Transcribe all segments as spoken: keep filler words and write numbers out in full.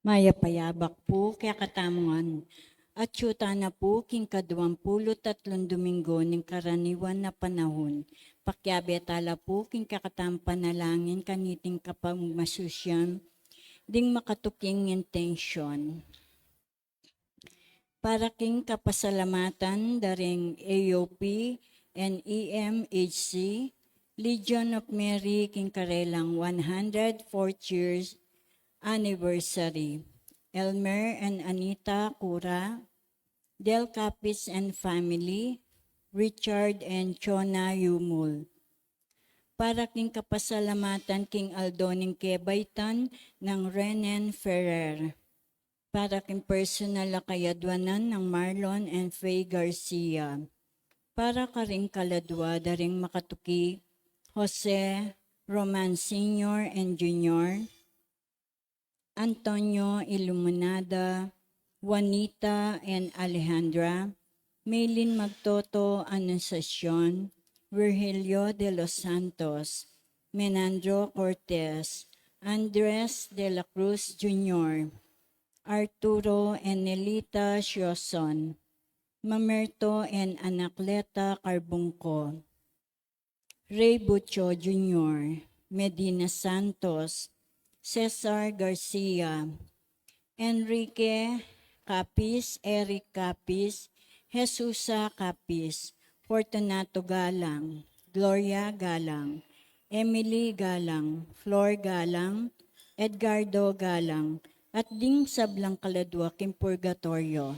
Mayap a yabak pu kekatamu ngan. Atyu tana pu king kaduang pulu't atlung Domingo ning karaniwan a panahun. Pakiabe tala pu king kekatamung panalangin kaniting kapagmasusian ding makatuking intensyon. Para king kapasalamatan da ring A O P and E M H C, Legion of Mary king karelang one hundred fourth years anniversary, Elmer and Anita Cura, Del Capis and family, Richard and Chona Yumul. Para king kapasalamatan king aldo ning kebaitan nang Renen Ferrer. Para king personal a kayadwanan nang Marlon and Faye Garcia. Para karing kaladwa da ring makatuki, Jose, Roman Senior and Junior, Antonio Iluminada, Juanita and Alejandra, Maylin Magtoto, Anunciacion, Virgilio de los Santos, Menandro Cortez, Andres de la Cruz Junior, Arturo and Nelita Sioson, Mamerto and Anacleta Carbungco, Ray Bucho Junior, Medina Santos, Cesar Garcia, Enrique Capis, Eric Capis, Jesusa Capis, Fortunato Galang, Gloria Galang, Emily Galang, Flor Galang, Edgardo Galang, at ding sablang kaladwa king purgatoryo.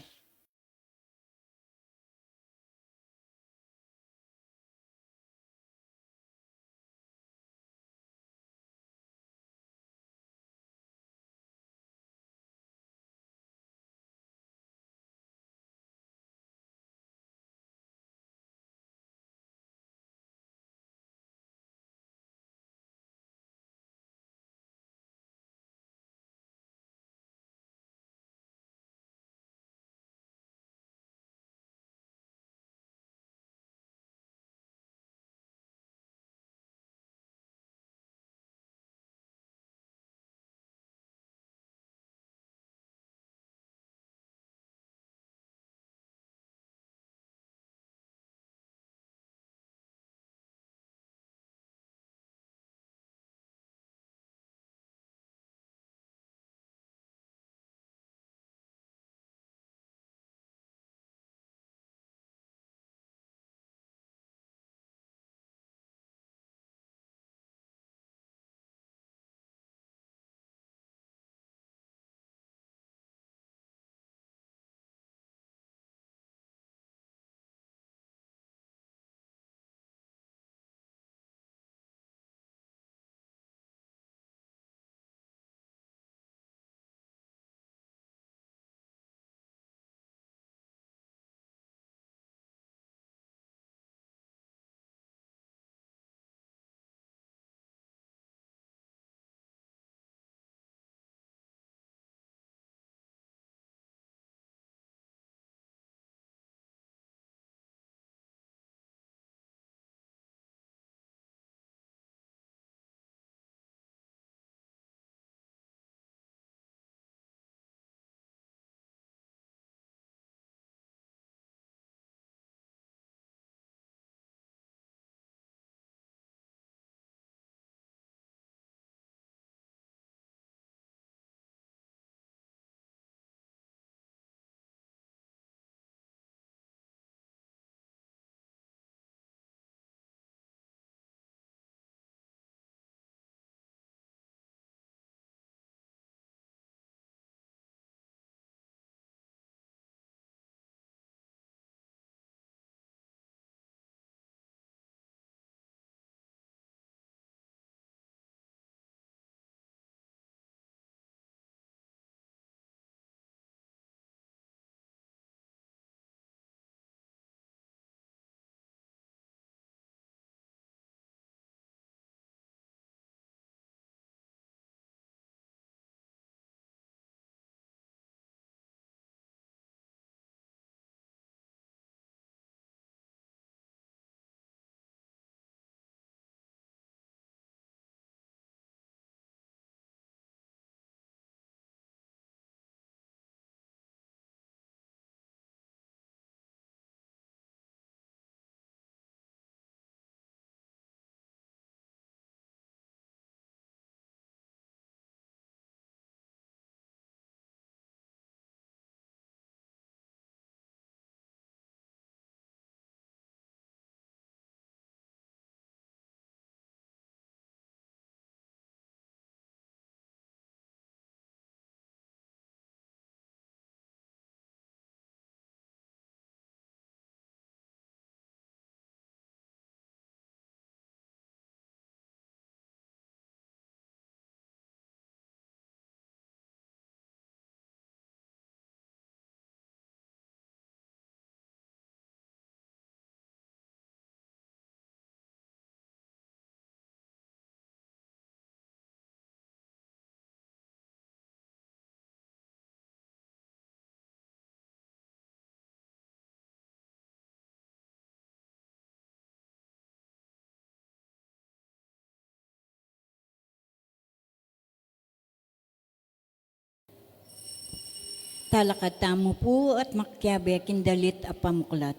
Talakad tamu pu at makiabe king dalit a pamuklat.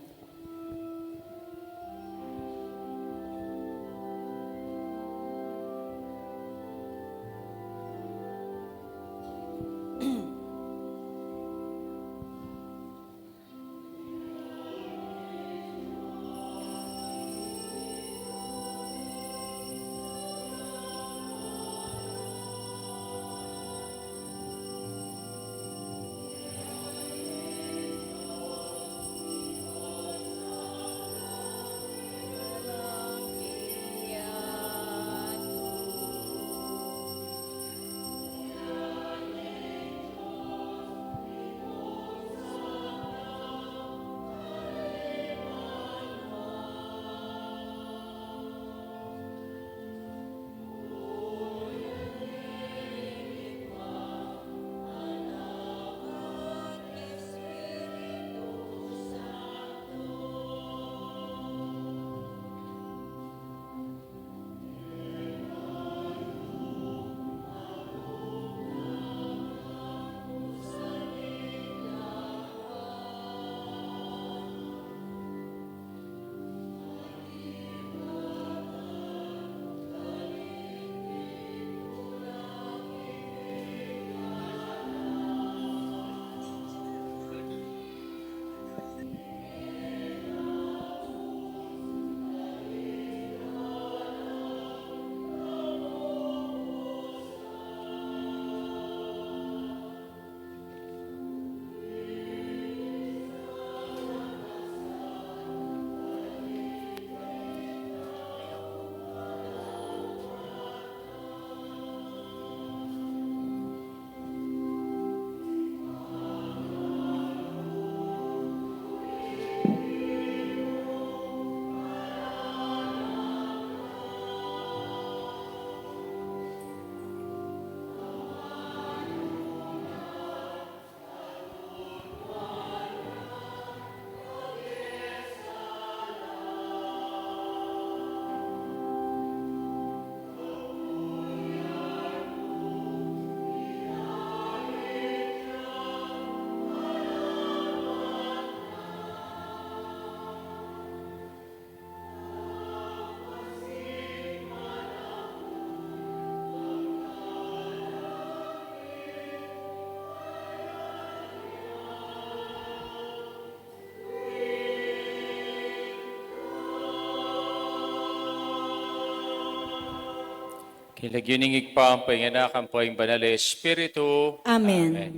King lagyu ning Ibpa, ampo ing Anak, ampo ing Banal a Espiritu. Amen. Amen.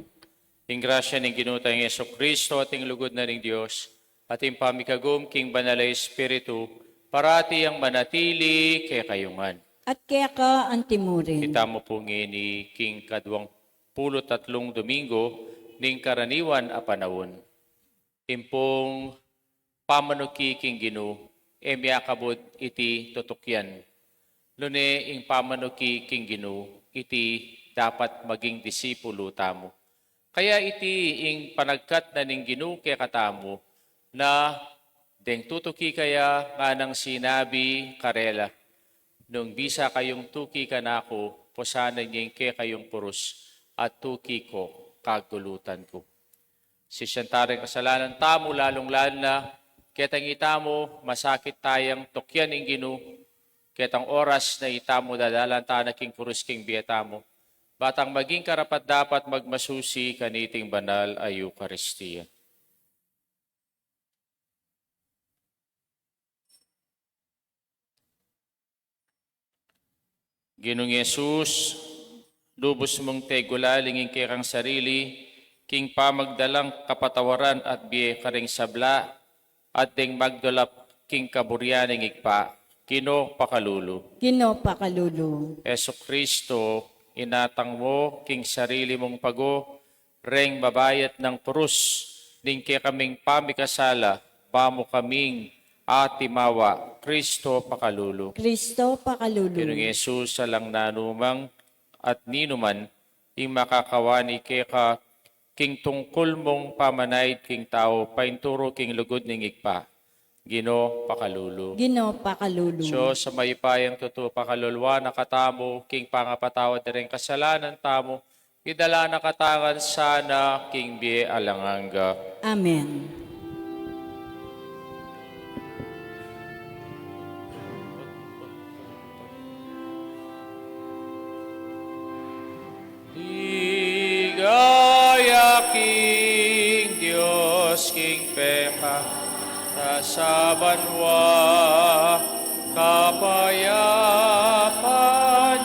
Ing grasya ning Ginu tang Jesucristo at ing lugud na ning Dios at ing pamikagum king Banal a Espiritu, parati yang manatili kekayu ngan. At keka antimurin. Itamu pu ngeni king kaduang pulu't atlung Domingo ning karaniwan a panaun. Ing pung pamanuki king Ginu, e miyakabud iti tutukian. Nune ing pamanuki king Ginu, iti dapat maging disipulu tamu. Kaya iti ing panagkat na ning Ginu kekatamu, na deng tutuki kaya nganang sinabi karela, nung bisa kayung tuki kanaku, pusanan ye ing kekayung kurus, at tuki ku, kagulutan ku. Sisian ta ring kasalanan tamu, lalung-lalu na ketang itamu, masakit tayang tukian ing Ginu, ketang oras na itamu dadalan ta na king kurus king bie tamu, ba tang maging karapat-dapat magmasusi kaniting banal a Eukaristia. Ginung Jesus, lubus mung tegulaling ing kekang sarili, king pamagdalang kapatawaran at bie karing sabla, at deng magdulap king kaburian ning Ibpa, Ginu pakalulu. Ginu pakalulu. Jesucristo, inatang mu king sarili mung pago, reng mabayat nang kurus, ning kekaming pamikasala, ba mu kaming atimawa, Cristo pakalulu. Cristo pakalulu. Ginung Jesus, alang nanu man at ninu man, ing makakawani keka, king tungkul mung pamanaid king tau, painturu king lugud ning Ibpa, Ginu pakalulu. Ginu pakalulu. Dios a mayupayang tutu, pakaluluan na katamu, king pangapatawad da ring kasalanan tamu, Idala na katamu ngan sana king bie alang angga. Amen. Ligaya king Dios, king peka ta sa banua, kapayapan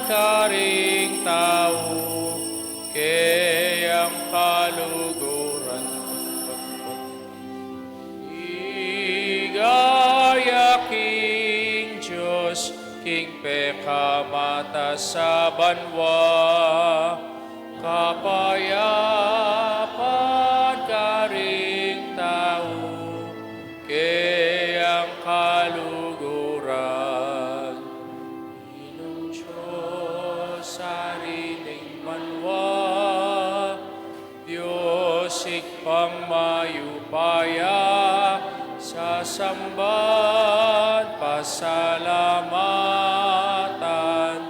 karing tau, keyang kaluguran. Ligaya king Dios, king peka mata sa banua, kapayapan karing tau, keyang kaluguran. Ginung Dios, Ari ning banua, Dios Ibpang mayupaya, sasamban, pasalamatan,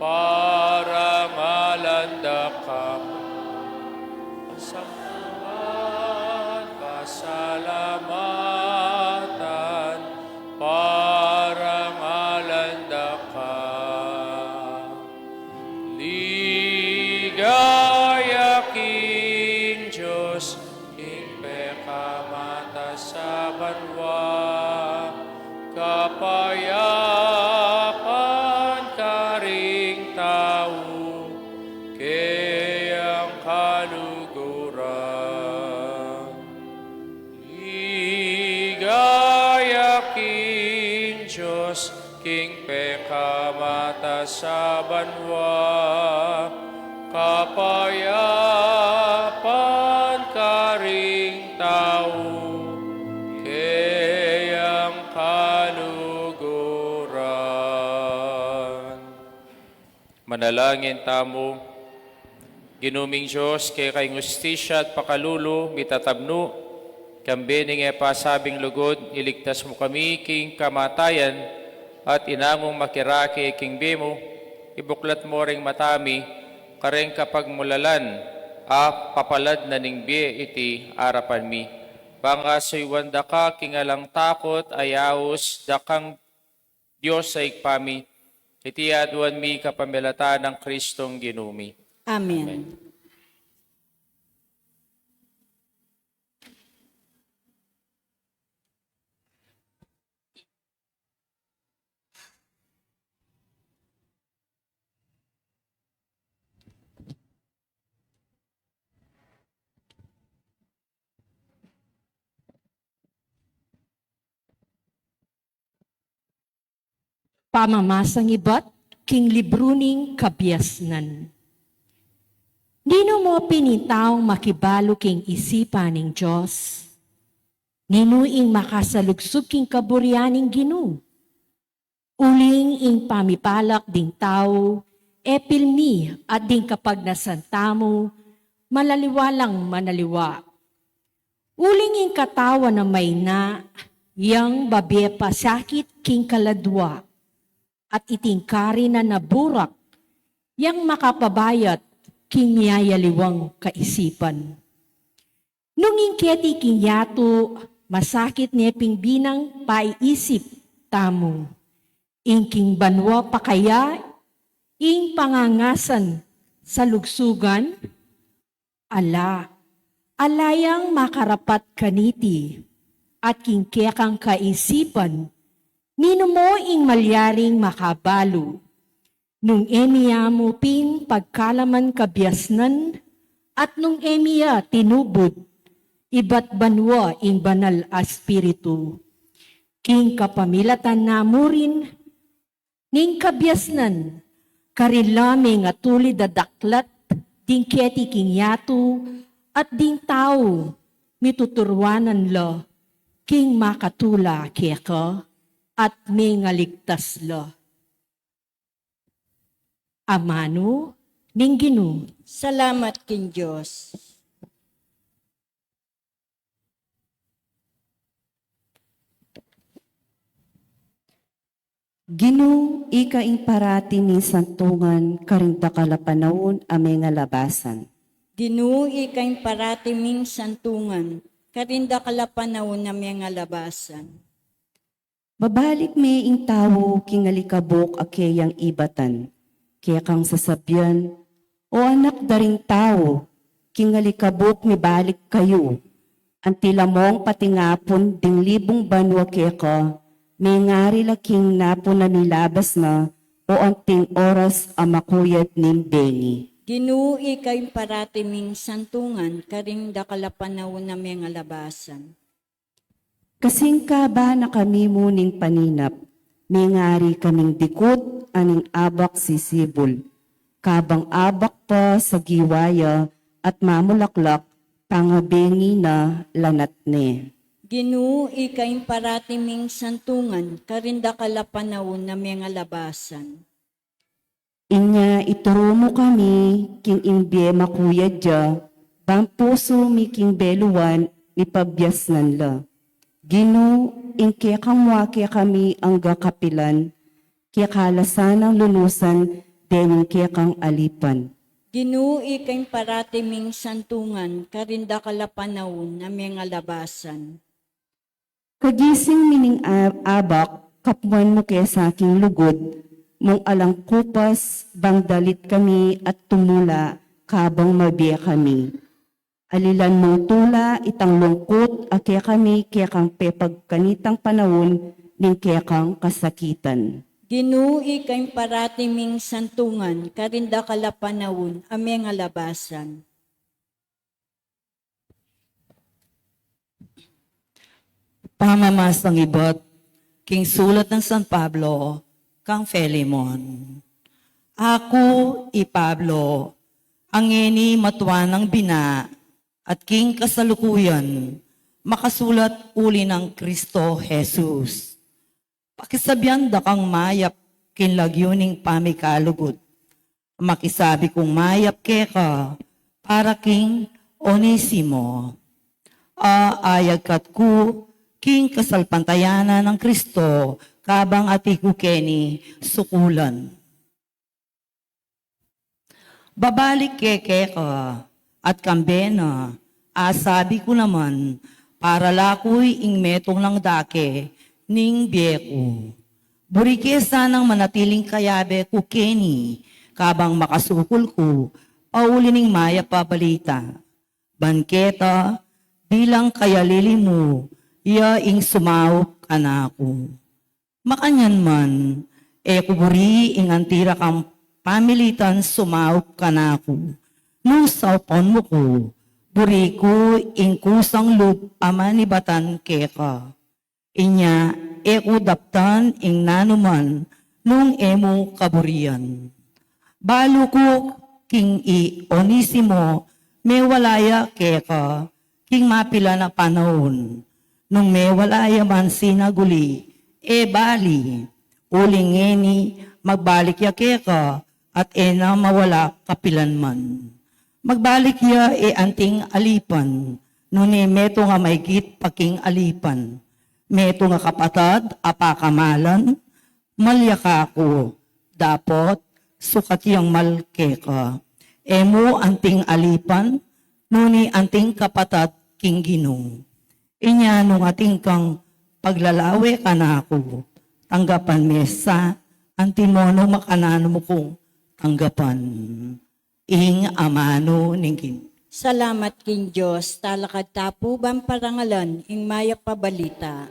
parangalan da ka. Sasamban, pasalamatan, parangalan da ka. Ligaya king Dios, king peka mata sa banua, kapayapan karing tau, keyang kaluguran. Ligaya king Dios, king peka mata sa banua, kapayapan karing tau, keyang kaluguran. Manalangin tamu. Ginu ming Dios, keka ing ustisya at pakalulu mitatabnu, kambe ning e pasabing lugud, iligtas mu kami king kamatayan, at inangung makirake king bie mu, ibuklat mu ring mata mi kareng kapagmulalan a papalad na ning bie iti arapan mi. Pangasuyuan da ka king alang takut, ayaus da kang Dios a Ibpa mi, iti aduan mi kapamilatan nang Kristong Ginu mi. Amen. Amen. Pamamasang ibat king libru ning kabiasnan. Ninu mu pin ing taung makibalu king isipan ning Dios? Ninu ing makasalugsug king kaburian ning Ginu? Uling ing pamipalak ding tau e pilmi, at ding kapagnasan tamu malaliwa lang manaliwa. Uling ing katawan a maina, yang babie pa sakit king kaladua, at iting kari na naburak, yang makapabayat king miyayaliwang kaisipan. Nung ing keti king yatu, masakit ne pin binang paiisip tamu. Ing king banua pa kaya ing pangangasan salugsugan? Ala, ala yang makarapat kaniti, at king kekang kaisipan, ninu mu ing malyaring makabalu? Nung e mi ya mu pin pagkalaman kabiasnan, at nung e mi ya tinubud ibat banua ing Banal a Espiritu. King kapamilatan na mu rin ning kabiasnan, karin la mengatulid a daklat ding keti king yatu, at ding tau mituturuanan la king makatula keka, at mengaligtas la. Amanu ning Ginu. Salamat king Dios. Ginu, ika ing parati ming santungan, karin dakal a panaun a mengalabasan. Ginu, ika ing parati ming santungan, karin dakal a panaun a mengalabasan. Babalik me ing tau king alikabuk a keyang ibatan, kekang sasabian, O anak da ring tau, king alikabuk mibalik kayu. Anti la mong patingapun ding libung banua keka, mengari la king napun a milabas na, o anting oras a makuyad ning bengi. Ginu, ika ing parati ming santungan, karin dakal a panaun a mengalabasan. Kasing kaba na kami mu ning paninap, mengari kaming dikut a ning abak sisibul. Kabang abak pa sa giwa ya at mamulaklak, pangabengi na lanat ne. Ginu, ika ing parati ming santungan, karin dakal a panaun a mengalabasan. Inya ituru mu kami king ing bie makuyad ya, bang pusu mi king beluan mipabiasnan la. Ginu, ing kekang mua kekami angga kapilan, keka la sanang lunusan dening kekang alipan. Ginu, ika ing parati ming santungan, karin dakal a panaun a mengalabasan. Kagising mi ning a-, abak, kapwan mu ke sa king lugud, mung alang kupas, bang dalit kami at tumula, kabang mabie kami. Alilan mung tula itang lungkut a kekami kekang pepagkanitang panaun ning kekang kasakitan. Ginu, ika ing parati ming santungan, karin dakal a panaun a mengalabasan. Pamamasang ibat king sulat nang San Pablo kang Filemon. Aku, i Pablo, a ngeni matua nang bina at king kasalukuyan makasulat uli nang Kristo Jesus. Pakisabian da kang mayap king lagyu ning pamikalugud. Makisabi kung mayap keka para king Onesimo, a ayagkat ku king kasalpantayanan nang Kristo, kabang ati ku keni sukulan. Babalik ke keka at kambe na, asabi ku naman, para la ku ing metung nang dake ning bie ku. Buri ke sanang manatiling kayabe ku keni, kabang makasukul ku pauli ning mayap a balita. Ban keta, bilang kayalili mu ya ing sumaup kanaku. Makanyan man, e ku buri ing anti ra kang pamilitan sumaup kanaku. Nung saupan mu ku, buri ku ing kusang lub a manibatan keka. Inya, e ku daptan ing nanuman nung e mu kaburian. Balu ku king i Onesimo mewala ya keka king mapilan a panaun. Nung mewala ya man sinag uli, e bali, uling ngeni magbalik ya keka at e na mawala kapilan man. Magbalik ya e anting alipan, nune metung a maigit pa king alipan. Metung a kapatad a pakamalan, malya kaku, dapot sukat yang mal keka. E mu anting alipan, nune anting kapatad king Ginu. Inya nung atin kang paglalawe kanaku, tanggapan me sa, antimo nung makananu mu kung tanggapan. Ing amanu ning Ginu. Salamat king Dios. Talakad ta pu ban parangalan ing mayap a balita.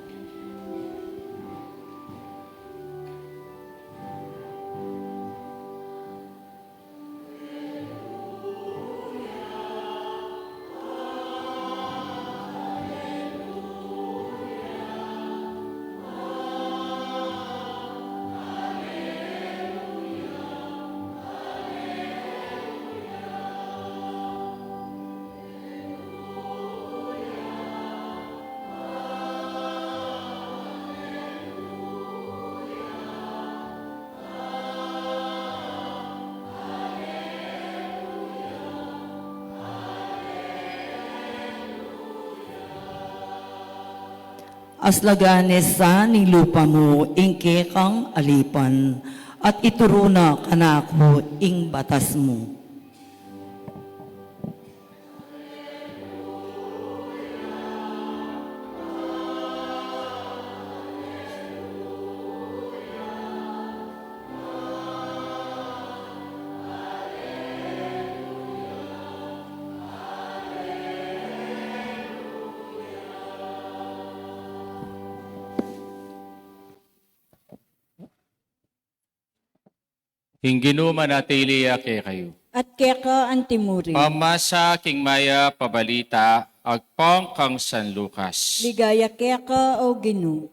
Aslagan ne sa ning lupa mu ing kekang alipan, at ituru na kanaku ing batas mu. Ing Ginu manatili ya kekayu. At keka antimurin. Pamasa king mayap a balita agpang kang San Lucas. Ligaya keka, O Ginu.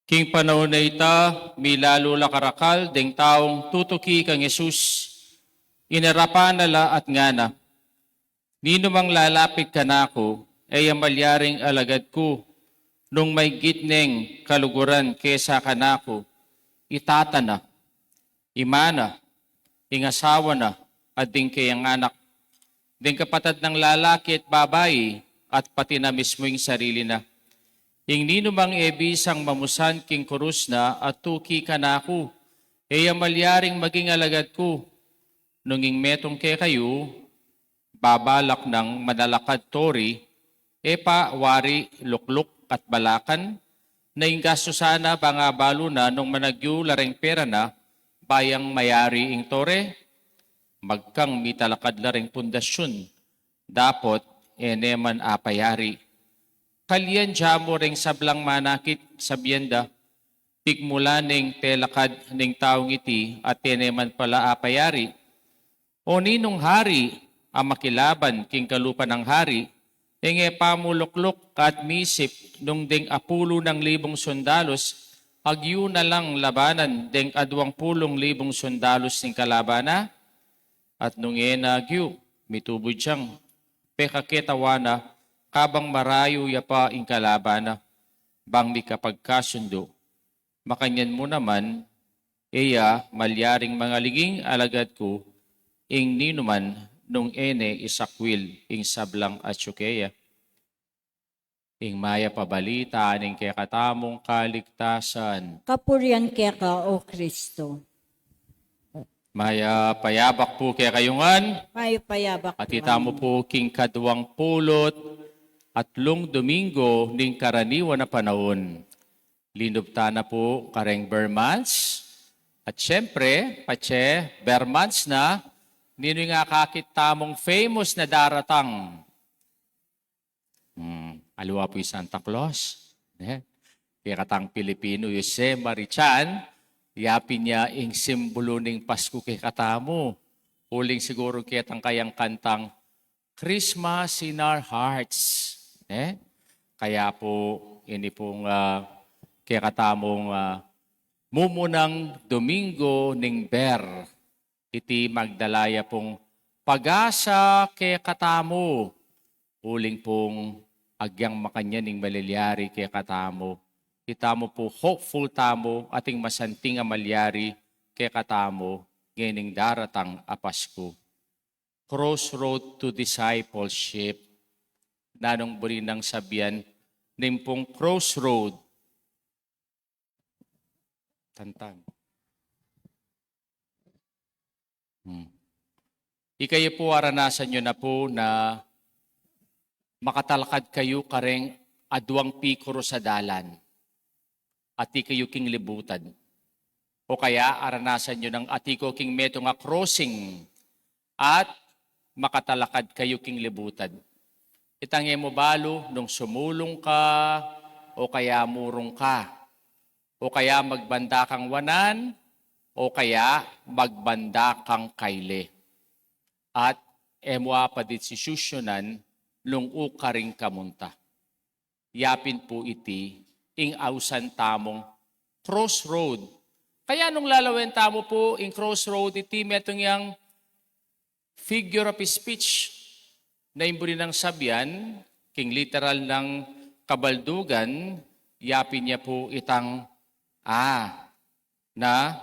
King panaun a ita, milalu la karakal deng taung tutuki kang Jesus. Inarapan na la at ngana, "Ninumang lalapit kanaku, e ya malyaring alagad ku, nung maigit neng kaluguran kesa kanaku, i tata na, i ina na, ing asawa na, at ding keyang anak, ding kapatad nang lalaki at babai, at pati na mismu ing sarili na. Ing ninumang e bisang mamusan king kurus na at tuki kanaku, e ya malyaring maging alagad ku. Nung ing metung kekayu, babalak nang manalakad tori, e pa wari lukluk at balakan, na ing gastusan na bang abalu na nung managyu la reng pera na, ba yang mayari ing tore? Magkang mitalakad la reng pundasyun, dapot e ne man apayari. Kalyan ja mu reng sablang manakit, sabian da, 'Pigmula neng telakad ning taung iti at e ne man pala apayari.' O ninung hari a makilaban king kalupa nang hari, e nge pa mu lukluk at misip nung deng apulu nang libung sundalus, agyu na lang labanan deng aduang pulung libung sundalus ning kalaban na? At nung e na agyu, mitubud yang pekaketawan na, kabang marayu ya pa ing kalaban na, bang mikapagkasundu. Makanyan mu naman, e ya malyaring mangalinging alagad ku ing ninuman nung e ne isakwil ing sablang atyu keya." Ing mayap a balita ning kekatamung kaligtasan. Kapurian keka, O Kristo. Mayap a yabak pu kekayu ngan. Mayap a yabak. At itamu pu king kaduang pulu't atlung Domingo ning karaniwan a panaun. Linub ta na pu kareng ber months. At siyempre, patse ber months na, ninu ing akakit tamung famous na daratang? Hmm, aliwa pu i Santa Claus. Ne? Kekatang Pilipinu, Jose Marichan, yapin ya ing simbulu ning Pasku kekatamu. Uling siguru ketang kayang kantang Christmas in Our Hearts. Ne? Kaya pu, ini pung, ah, kekatamung, ah, mumunang Domingo ning ber. Iti magdala ya pung pag-asa kekatamu. Uling pung agyang makanyan ing malilyari kekatamu. Itamu pu hopeful tamu ating masanting a malyari kekatamu ngening daratang a Pasku. Crossroad to discipleship. Nanung buri nang sabian ning pung crossroad? Tantang. Hmm. Ikayu pu, aranasan yu na pu na makatalakad kayu kareng aduang pikurus a dalan at ikayu king libutan. O kaya aranasan yu nang atiku king metung a crossing at makatalakad kayu king libutan. Itang e mu balu nung sumulung ka, o kaya murung ka, o kaya magbanda kang wanan, o kaya magbanda kang kaili. At e mu apadit sisusyunan nung ukaring kamunta. Yapin pu iti ing ausan tamung crossroad. Kaya nung lalawen tamu pu ing crossroad, iti metung yang figure of speech na ing buri nang sabian, king literal nang kabaldugan, yapin ya pu itang, ah, na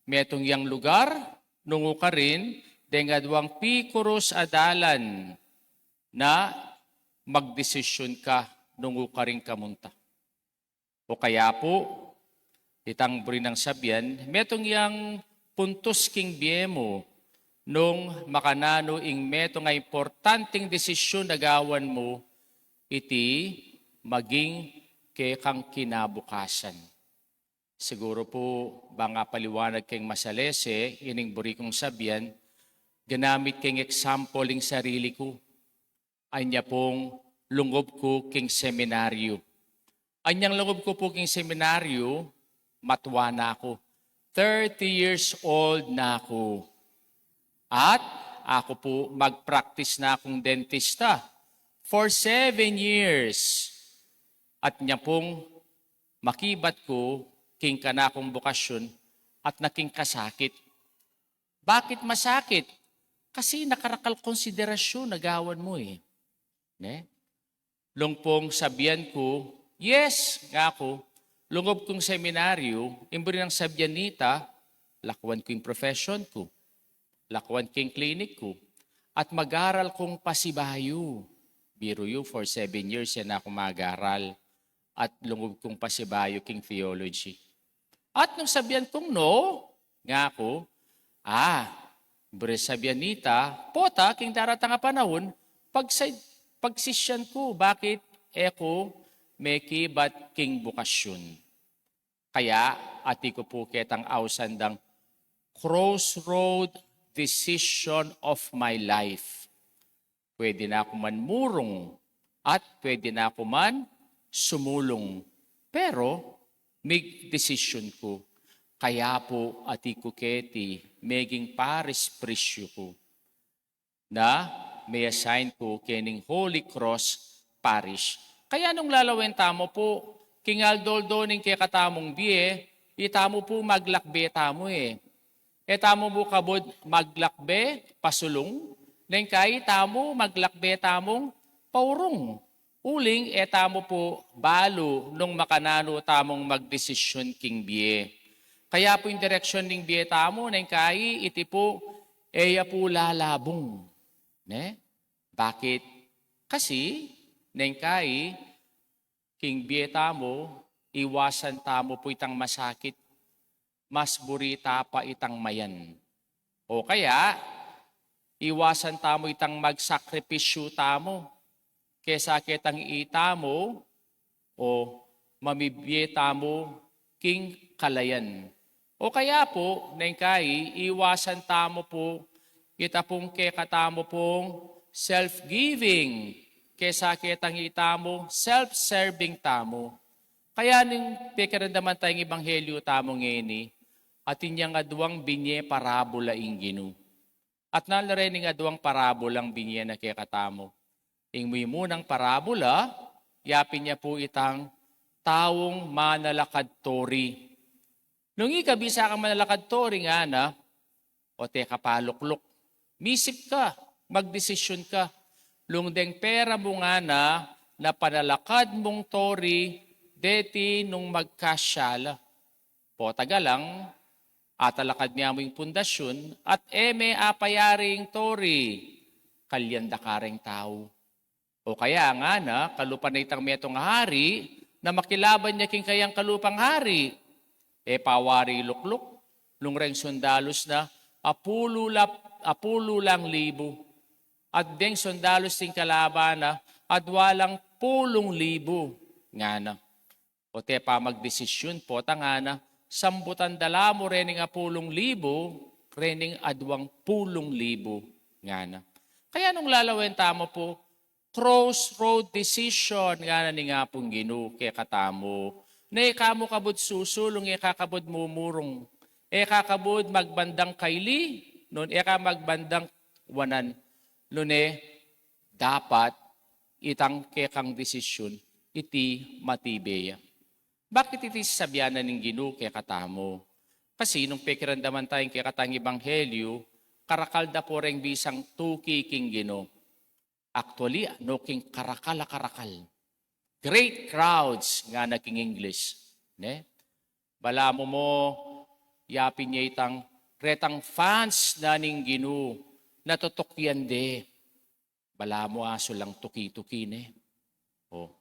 metung yang lugar, nung ukarin, deng aduang pikurus a dalan na magdesisyun ka nung ukaring kamunta. O kaya pu, itang buri nang sabian, metung yang puntus king bie mu, nung makananu ing metung a importanting desisyun a gawan mu, iti maging kekang kinabukasan. Siguru pu, bang apaliwanag keng masalese ining buri kung sabian, ginamit keng example ing sarili ku. Anya pung lungub ku king seminaryo. Anyang lungub ku pu king seminaryo, matua na ku. Thirty years old na ku. At aku pu, mag-practice na kung dentista for seven years. At nya pung makibat ku king kanakung bukasyon at naking kasakit. Bakit masakit? Kasi nakarakal konsiderasyun a gawan mu e. Ne? Lung pung sabian ku, yes, nga ku, lungub kung seminaryo, ing buri nang sabian nita, lakuan ku ing profession ku, lakuan ku ing clinic ku, at mag-aral kung pasibayu. Biru yu, for seven years yan aku mag-aral at lungub kung pasibayu king theology. At nung sabian kung no, nga ku, ah, buri sabian nita, pota king daratang a panaun, pagsa-, pagsisyan ku, bakit e ku mekibat king bukasyon. Kaya, ati ku pu ketang ausan dang crossroad decision of my life. Pwede na ku man murung at pwede na ku man sumulung. Pero, mig-desisyon ku. Kaya pu, ati ku keti, meging paris prisyu ku na me-assign ku kening Holy Cross Parish. Kaya nung lalawen tamu pu, king aldo-aldo ning kekatamung bie, itamu pu maglakbe tamu e. E tamu pu kabud maglakbe pasulung, neng kai itamu maglakbe tamung paurung. Uling e tamu pu balu nung makananu tamung magdesisyon king bie. Kaya pu ing direksyon ning bie tamu, neng kai iti pu, e ya pu lalabung. Ne? Bakit? Kasi, neng kai, king bie tamu, iwasan tamu pu itang masakit, mas buri ta pa itang mayan. O kaya, iwasan tamu itang magsakripisyu tamu, kesa ketang itamu, o mamibie tamu king kalayan. O kaya pu, neng kai, iwasan tamu pu ita pung kekatamu pung self-giving, kesa ketang itamu, self-serving tamu. Kaya nung pekiramdaman tayang ebanghelyu tamu ngeni, atin yang aduang binie parabola ing Ginu. At nanu la rening aduang parabolang binie na kekatamu. Ing mimunang parabola, yapin ya pu itang taung manalakad tori. Nung ika bisa kang manalakad tori ngana, o teka palukluk. Misip ka, magdesisyon ka. Nung deng pera mu ngana, na panalakad mung tori, deti nung magkasya la. Pota galang, atalakad me mu ing pundasyon, at e me apayari ing tori, kalyan da kareng tau. O kaya ngana, kalupa na itang metung a hari, na makilaban ya king kayang kalupang hari. E pa wari lukluk, nung reng sundalus na, apulu la, apulu lang libu. At deng sundalus ning kalaban na, adwa lang pulung libu, ngana. O te pa magdesisyun, pota ngana, sambutan da la mu rening apulung libu, rening adwang pulung libu, ngana. Kaya nung lalawen tamu pu, crossroad decision, ngana ning Apung Ginu kekatamu. Ne e ka mu kabud susulung, e ka kabud mumurung, e ka kabud magbandang kaili, nune ka magbandang wanan, nune dapat itang kekang desisyun, iti matibe ya. Bakit iti sasabian na ning Ginu kekatamu? Kasi nung pekiramdaman taya ing kekatang ebanghelyu, karakal da pu reng bisang tuki king Ginu. Actually, no king karakal a karakal. Great crowds, ngana king English. Ne? Balamu mu, yapin ya itang, retang fans na ning Ginu, natutukian de. Balamu asu lang tuki-tuki ne. O.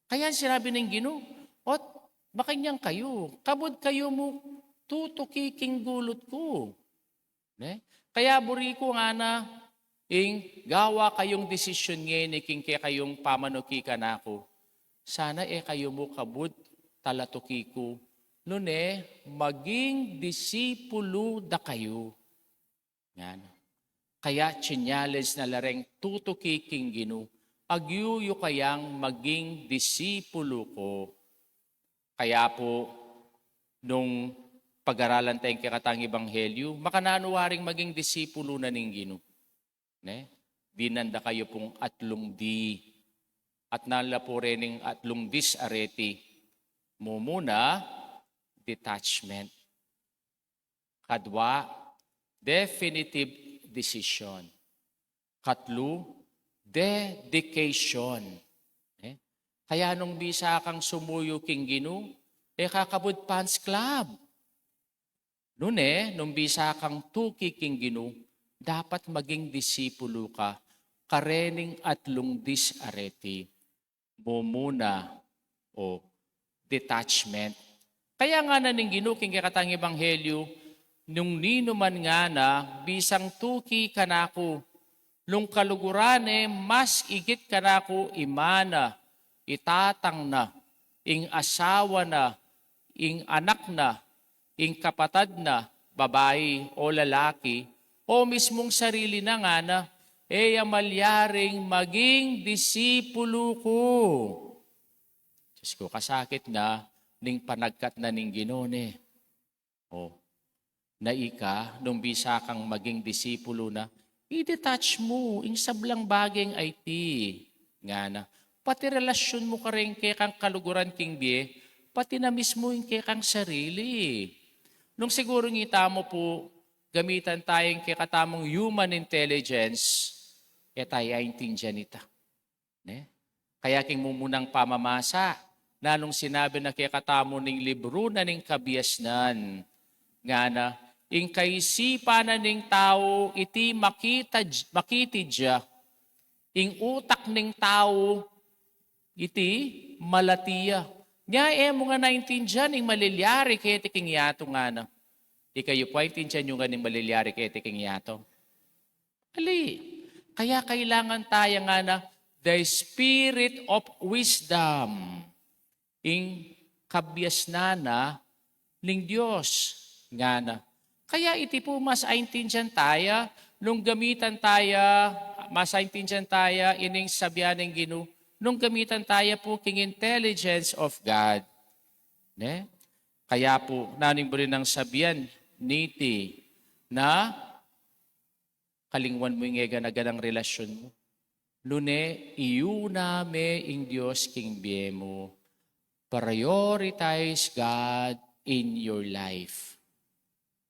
Kaya sinabi ning Ginu, "Ot, makanyan kayu, kabud kayu mu tutuki king gulut ku." Ne? Kaya buri ku ngana, ing gawa kayung desisyon ngeni king kekayung pamanuki kanaku. Sana e kayu mu kabud talatuki ku, nune maging disipulu da kayu. Ngana. Kaya chinyales na la reng tutuki king Ginu, agyu yu kayang maging disipulu ko. Kaya pu, nung pag-aralan tayang kekatang ebanghelyu, makananu waring maging disipulu na ning Ginu. Ne? Dinan da kayu pung atlung di. At nanu la pu rening atlung dis areti. Mumuna, detachment. Kadwa, definitive decision. Katlu, dedication. Eh? Kaya nung bisa kang sumuyu king Ginu, e ka kabud fans club. Nune, nung bisa kang tuki king Ginu, dapat maging disipulu ka, karening atlung dis areti. Mumuna o detachment. Kaya ngana ning Ginu king kekatang ebanghelyu, nung ninu man ngana, bisang tuki kanaku, nung kaluguran ne mas igit kanaku i ama na, i tatang na, ing asawa na, ing anak na, ing kapatad na, babai o lalaki, o mismung sarili na ngana, e ya malyaring maging disipulu ku. Diyos ku, kasakit na ning panagkat na ning Ginu ne. O, na ika, nung bisa kang maging disipulu na, i-detach mu ing sablang bageng aiti. Ngana, pati relasyon mu kareng kekang kaluguran king bie, pati na mismu ing kekang sarili. Nung siguru ngitamu pu, gamitan taya ing kekatamung human intelligence, e taya aintindian ita. Ne? Kaya king mumunang pamamasa, nanung sinabi na kekatamu ning libru na ning Kabiasnan, ngana, ing kaisipan na ning tau, iti makita, makiti dia, ing utak ning tau, iti malati ya. Nya e mu ngan aintindian ing malilyari keti king yatu, ngana. Ikayu pu, aintindian yu ngan ing malilyari keti king yatu? Ali. Kaya kailangan taya ngana, the spirit of wisdom. Ing kabiasnan na ning Dios, ngana. Kaya iti pu mas aintindian taya, nung gamitan taya, mas aintindian taya ining sabian ning Ginu, nung gamitan taya pu king intelligence of God. Ne? Kaya pu, nanu ing buri nang sabian niti, na kalingwan mu ing e gana-ganang relasyon mu. Nune, iuna me ing Dios king bie mu. Prioritize God in your life.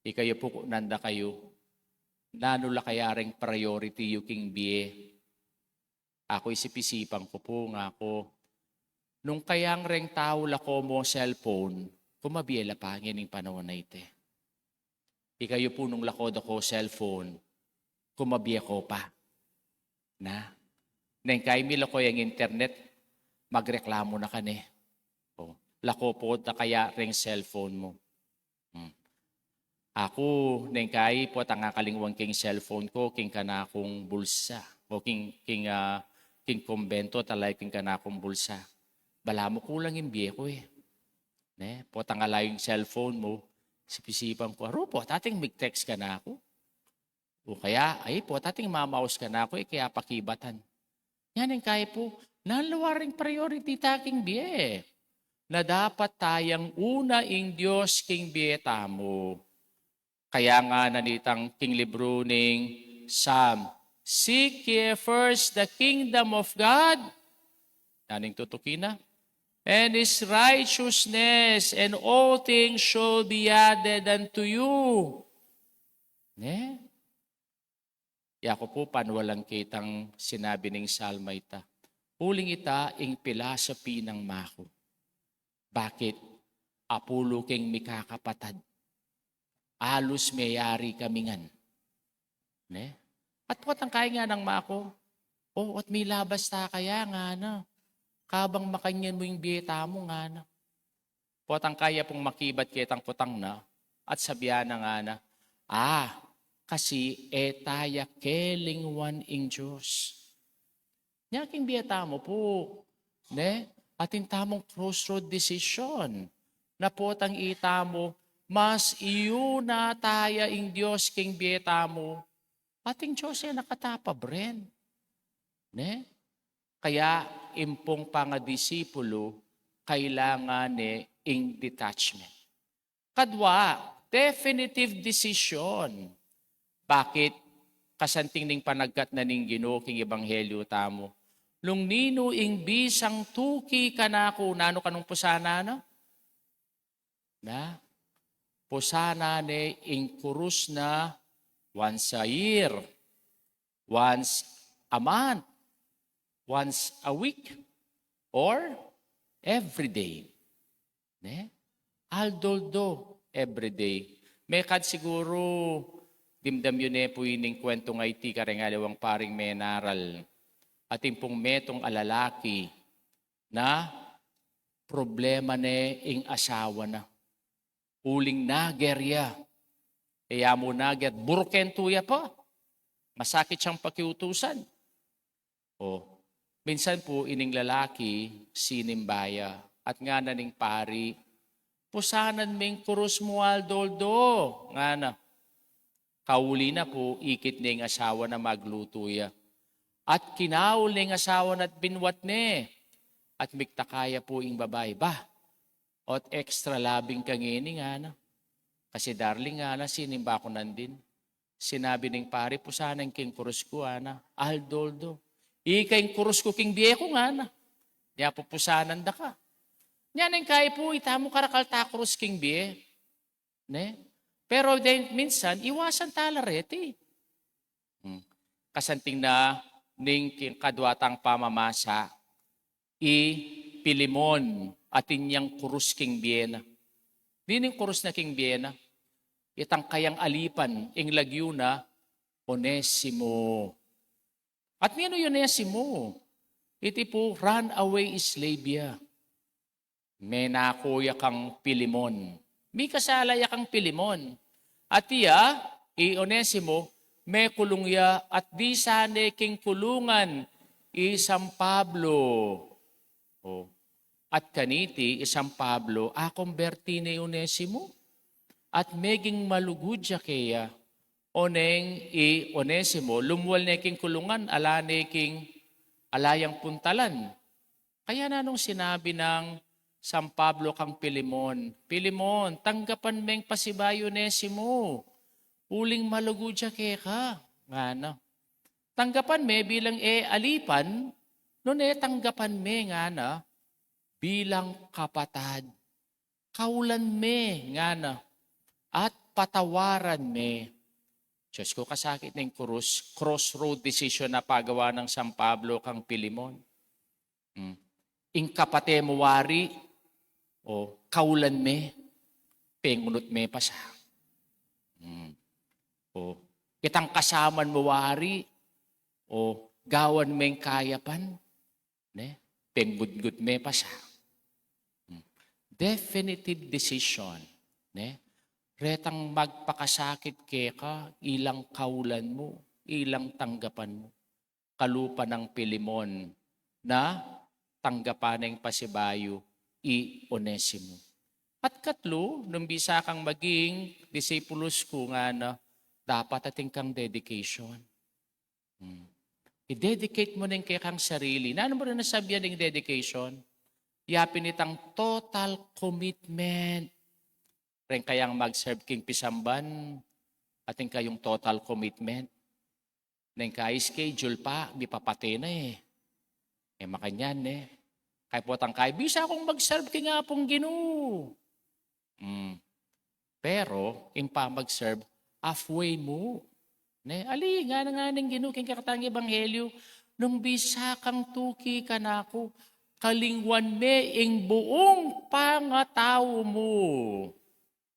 Ikayu pu, kuknan da kayu, nanu la kaya reng priority yu king bie? Aku, isip-isipan ku pu, ngaku, nung kayang reng tau lako mu cellphone, kumabie la pa ngening panaun a iti. Ikayu pu, nung lako da ko cellphone, kumabie ko pa. Na? Neng kai milako yang internet, magreklamu na ka ne. O, lako pu da kaya reng cellphone mu. Hmm. Aku, neng kai, potang akalingwan king cellphone ku, king kanakung bulsa. O king, king, ah, king kumbento, talayu king kanakung bulsa. Balamu kulang ing bie ku e. Ne? Potang alayu ing cellphone mu, isip-isipan ku, aru, pota ating mig-text kanaku. O kaya, ay, pota ating mamaus kanaku, e kaya pakibatan. Yan ing kai pu, nanu la waring priority ta king bie? Na dapat tayang una ing Dios king bie tamu. Kaya ngana nitang king libru ning Psalm, "Seek ye first the kingdom of God." Nanu ing tutuki na? "And his righteousness, and all things shall be added unto you." Ne? Yaku pu, panwalang kitang sinabi ning Salmita. Uling ita ing pilasapi nang maku. Bakit? Apulu keng mikakapatad. Alus meyari kami ngan. Ne? At potang kaya nganang maku, "O, at milabas ta kaya?" ngana. "Kabang makanyan mu ing bie tamu?" ngana. Potang kaya pung makibat ketang kutang na, at sabian na ngana, "A, kasi e ta ya kelingwan ing Dios." Nya king bie tamu pu, ne? Atin tamung crossroad decision. Na potang itamu, mas iyuna ta ya ing Dios king bie tamu, at ing Dios e na kata pabren. Ne? Kaya ing pung pangadisipulu, kailangan ne ing detachment. Kadua, definitive decision. Bakit? Kasanting ning panagkat na ning Ginu king ebanghelyu tamu, "Nung ninu ing bisang tuki kanaku," nanu kanung pusanan na? Na, pusanan ne ing kurus na once a year, once a month, once a week, or every day. Ne? Aldo-aldo, every day. Mekad siguru, dimdam yu ne pu ining kwentung iti kareng aliwang paring menaral. Atin pung metung a lalaki na problema ne ing asawa na. Uling nager ya. E ya mu nager, buruken tu ya pa. Masakit yang pakiutusan. O, minsan pu ining lalaki, sinimba ya, at ngana ning pari, "Pusanan me ing kurus mu aldo-aldo," ngana. Kauli na pu, ikit ne ing asawa na, maglutu ya. At kinaul ne ing asawa na at binwat ne. At migtaka ya pu ing babai, "Ba, ot extra loving ka ngeni," ngana. "Kasi darling," ngana, "sinimba ku nandin. Sinabi ning pari, pusanan ke ing kurus ku," ngana, "aldo-aldo. Ika ing kurus ku king bie ku," ngana. "Nya pu pusanan da ka." Nya neng kai pu, itamu karakal takurus king bie. Ne? Pero then, minsan, iwasan tala reti. Hmm. Kasanting na ning king kadua tang pamamasa, i Pilemon, atin yang kurus king bie na. Nining kurus na king bie na? Itang kayang alipan, ing lagyu na, Onesimo. At ninu i Onesimo? Iti pu, runaway slave ya. Menaku ya kang Pilemon. Mikasala ya kang Pilemon. At iya, i Onesimo, mekulung ya at disan ne king kulungan i San Pablo. O, at kaniti i San Pablo, akomberti ne i Onesimo. At meging malugud ya keya. Oneng i Onesimo, lumual ne king kulungan, ala ne king, ala yang puntalan. Kaya nanung sinabi nang San Pablo kang Pilemon, "Pilemon, tanggapan meng pasibayu i Onesimo, uling malugud ya keka," ngana. "Tanggapan me bilang e alipan, nune tanggapan me," ngana, "bilang kapatad. Kaulan me," ngana, "at patawaran me." Diyos ko, kasakit ning kurus, crossroad decision na pagawa nang San Pablo kang Pilemon. Hmm. Ing kapate mu wari, o, kaulan me, pengunut me pa sa. Hmm. O, itang kasaman mu wari, o, gawan meng kayapan, ne? Penggudgud me pa sa. Hmm. Definitive decision, ne? Retang magpakasakit keka, ilang kaulan mu, ilang tanggapan mu. Kalupa nang Pilemon na tanggapan neng pasibayu i Onesimo. At katlu, nung bisa kang maging disipulus ku ngana, dapat atin kang dedication. Hmm. I-dedicate mu neng kekang sarili. Nanu mu rin nasabian ing dedication? Yapin itang total commitment. Reng kayang mag-serve king pisamban, atin kayung total commitment. Neng kai schedule pa, mipapate na e. E makanyan, ne? Kaya potang kai, "Bisa kung mag-serve king Apung Ginu." Hmm. Pero ing pamag-serve, halfway mu. Ne? Ali, ngana neng Ginu king kekatang ebanghelyu, "Nung bisa kang tuki kanaku, kalingwan me ing buung pangatau mu."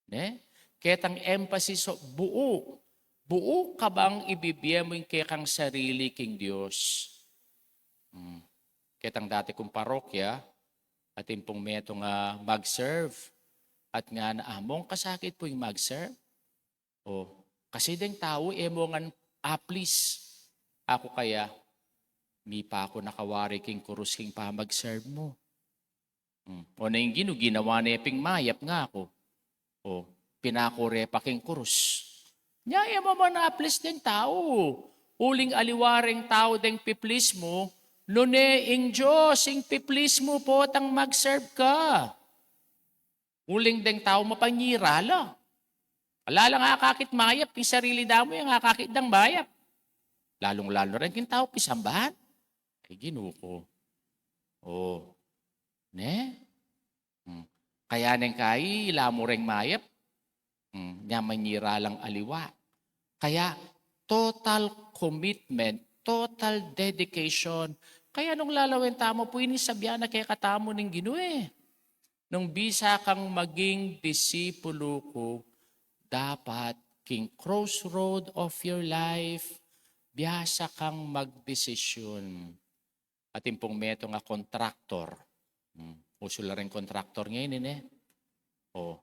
Ne? Ketang emphasis o buu. Buu ka bang ibibie mu ing kekang sarili king Dios? Hmm. Ketang dati kung parokya, atin pung metung a mag-serve. At ngana, "Among kasakit pu ing mag-serve." O, kasi deng tau, e mu ngan a-please. Aku kaya, mipa ku na kawari king kurus king pamag-serve mu. Hmm. O na ing Ginu, ginawa ne ping mayap, ngaku. O, pinako re pa king kurus. Nya, e mu man a-please deng tau. Uling aliwa reng tau deng pi-please mu, nune ing Dios ing pi-please mu potang mag-serve ka. Uling deng tau mapanyira la. Ala lang akakit mayap, ing sarili da mu yang akakit dang mayap. Lalung-lalu reng king tau pisamban. Ay, Ginu ku. O. Ne? Hmm. Kaya neng kai, ila mu reng mayap. Hmm. Nya manyira lang aliwa. Kaya total commitment, total dedication. Kaya nung lalawen tamu pu ini, sabian na kekatamu ning Ginu e. Nung bisa kang maging disipulu ku, dapat king crossroad of your life, biasa kang magdesisyun. Atin pung metung a kontraktor. Hmm. Usu la ring kontraktor ngeni, e? O.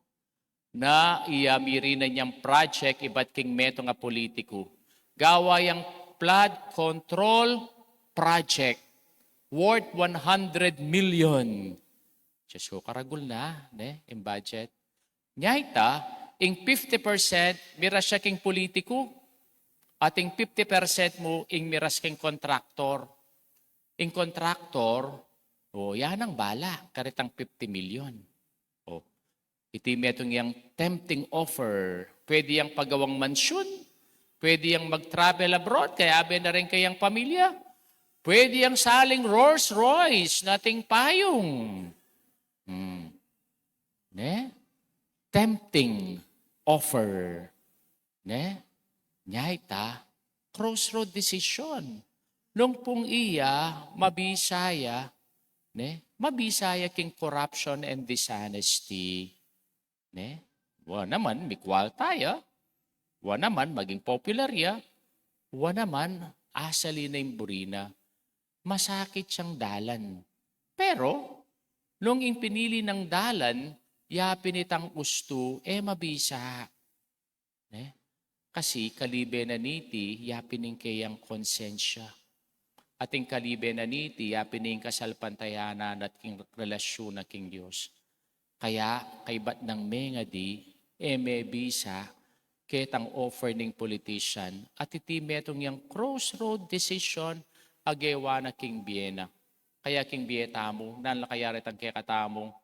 Na iya mirinan yang project ibat king metung a pulitiku. Gawa yang flood control project worth one hundred million. Diyos ko, karagul na, ne, ing budget. Nya ita, ing fifty percent miras ya king pulitiku, at ing fifty percent mu ing miras king kontraktor. Ing kontraktor, o, ya nang bala karetang fifty million. O, iti metung yang tempting offer. Pwede yang pagawang mansyun, pwede yang mag-travel abroad, kayabe na rin kayang pamilya, pwede yang saling Rolls Royce na ating payung. Hmm. Ne? Tempting offer. Ne? Nya ita, crossroad decision. Nung pung iya, mabisa ya, ne? Mabisa ya king corruption and dishonesty. Ne? Wa naman, mikwalta ya. Wa naman, maging popular ya. Wa naman, asali na ing buri na. Masakit yang dalan. Pero, nung ing pinili nang dalan, ya pin itang ustu, e mabisa. Ne? Kasi kalibe na niti, ya pin ing keyang konsensya. At ing kalibe na niti, ya pin ing kasalpantayanan at king relasyon na king Dios. Kaya, kaybat nang mengadi, e mebisa, ketang offer ning politician, at iti metung yang crossroad decision, a gewa na king bie na. Kaya king bie tamu, nanu la kaya retang kekatamung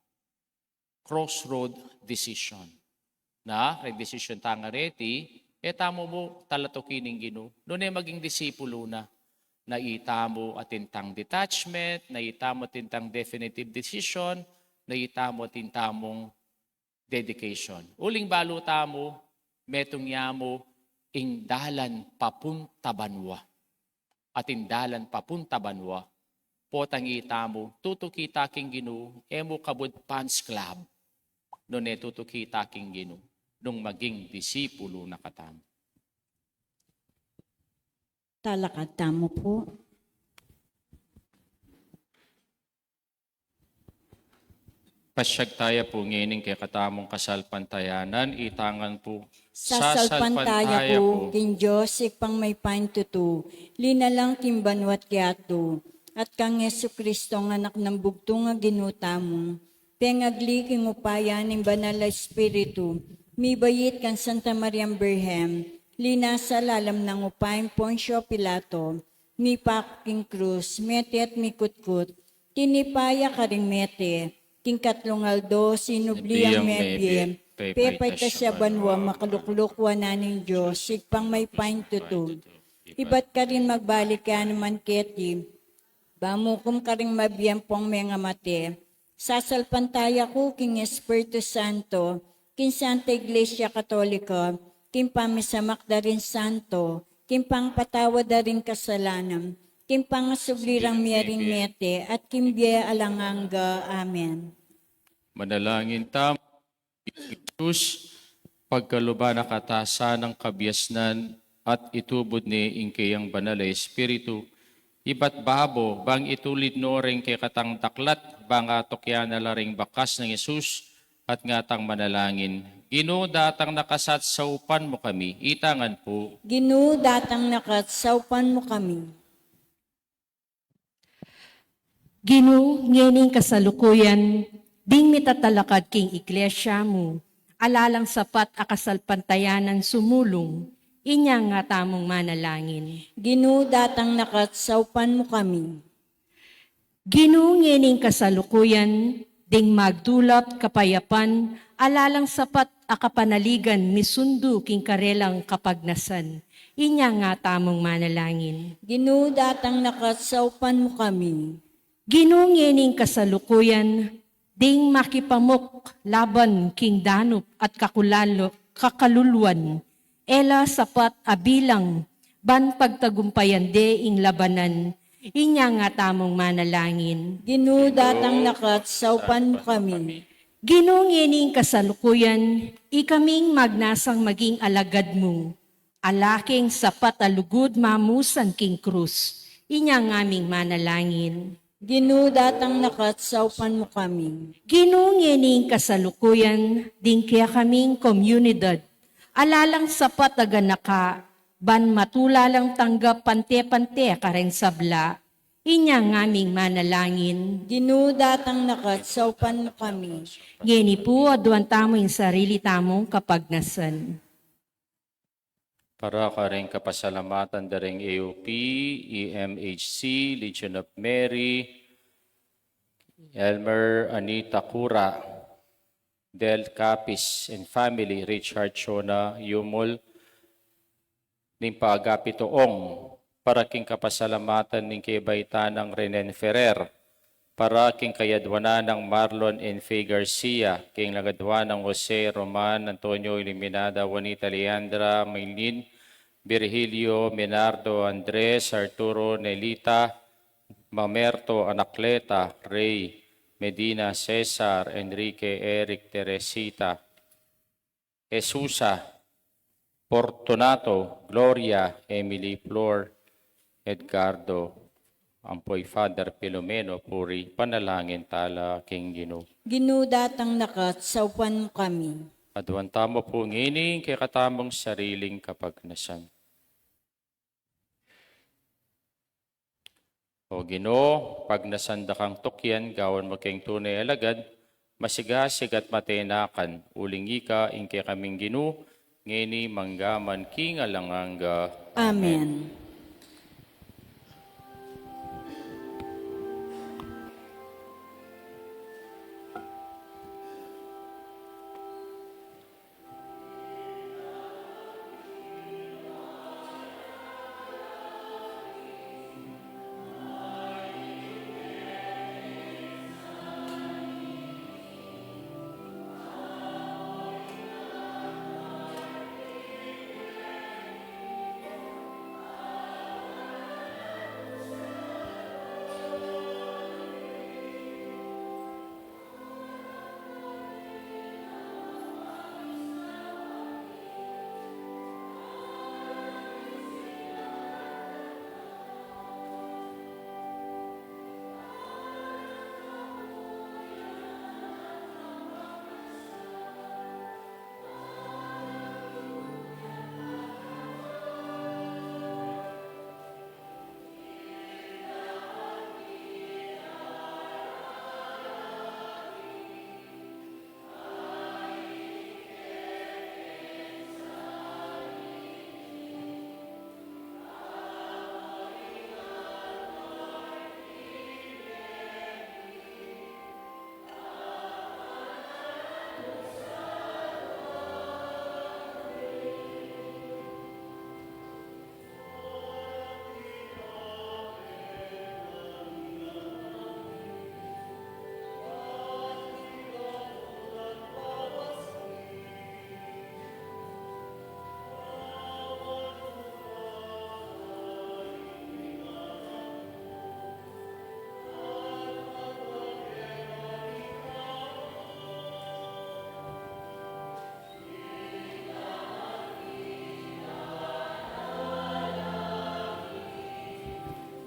crossroad decision. Na, keng decision tang areti, e tamu mu talatuki ning Ginu, nune maging disipulu na, na itamu atin tang detachment, na itamu atin tang definitive decision, na itamu atin tamung dedication. Uling balu tamu, metung ya mu ing dalan papunta banua. At ing dalan papunta banua, potang itamu, tutuki ta king Ginu, e mu kabud fans club. Nune tutuki ta king Ginu, nung maging disipulu na katamu. Talakad tamu pu. Pasyag taya pu ngening kekatamung kasalpantayanan, ita ngan pu. Sasalpantaya ku king Dios, Ibpang mayupayang tutu, linalang king banua't yatu, at kang Jesucristo, a Anak nang bugtung a Ginu tamu, pengagli king upaya ning Banal a Espiritu, mibait kang Santa Mariang Birhen, linasa lalam nang upaya nang Poncio Pilato, mipaku king krus, mete at mikutkut, tinipa ya karing mete, king katlung aldo sinubli yang mebie, pepaitas ya banua, makalukluk wanan ning Dios, Ibpang mayupayang tutu. Ibat karin magbalik ya naman keti, ba mukum karing mabie ampong mengamate. Sasalpantaya ku king Espiritu Santo, king Santa Iglesia Katolika, king pamisamak da ring santo, king pangpatawad da ring kasalanan, king pangasubli rang mie ring mete, at king bie alang angga. Amen. Manalangin tamu. Jesus, pagkaluban na katamu ing kabiasnan, at itubud ne ing kayang Banal a Espiritu, ibat babo, bang itulid no ring kekatang daklat, bang atukyan na la ring bakas nang Jesus, at ngatang manalangin. Ginu, datang na ka at saupan mu kami. Ita ngan pu. Ginu, datang na ka at saupan mu kami. Ginu, ngening kasalukuyan, ding mitatalakad king iglesia mu, ala lang sapat a kasalpantayanan sumulung, inya nga tamung manalangin. Ginu, datang na ka at saupan mu kami. Ginu, ngening kasalukuyan, ding magdulap kapayapan, ala lang sapat a kapanaligan misundu king karelang kapagnasan, inya nga tamung manalangin. Ginu, datang na ka at saupan mu kami. Ginu, ngening kasalukuyan, ding makipamuk laban king danup at kakulalo-, kakaluluan, e la sapat a bilang, ban pagtagumpayan de ing labanan, inya nga tamung manalangin. Ginu, datang na ka at saupan mu kami. Ginu, ngening kasalukuyan, ikaming magnasang maging alagad mu, ala keng sapat a lugud mamusan king krus, inya ngaming manalangin. Ginu, datang na ka at saupan mu kami. Ginu, ngening kasalukuyan, ding kekaming komunidad, ala lang sapat a ganaka, ban matula lang tanggap pante-pante kareng sabla, inya ngaming manalangin. Ginu, datang na ka at saupan mu kami. Ngeni pu, aduan tamu ing sarili tamung kapagnasan. Para kareng kapasalamatan da reng A O P, E M H C, Legion of Mary, Elmer Anita Cura, Del Capis and family, Richard Shona Yumul, ning pa-Agape Toong, para king kapasalamatan ning kebaitan nang Renen Ferrer, para king kayadwanan nang Marlon N F Garcia, king lagadwan nang Jose Roman, Antonio Iluminada, Juanita Leandra, Maylin, Virgilio, Menardo, Andres, Arturo, Nelita, Mamerto, Anacleta, Rey, Medina, Cesar, Enrique, Eric, Teresita, Jesusa, Fortunato, Gloria, Emily, Flor, Edgardo, ampo i Father Filomeno, puri, panalangin tala king Ginu. Ginu, datang na ka at saupan mu kami. Aduan tamu pu ngeni ing kekatamung sariling kapagnasan. O Ginu, pagnasan da kang tukian, gawan mu keng tune a alagad, masigasig at matenakan, uling ika ing kekaming Ginu, ngeni mangga man king alang angga. Amen. Amen.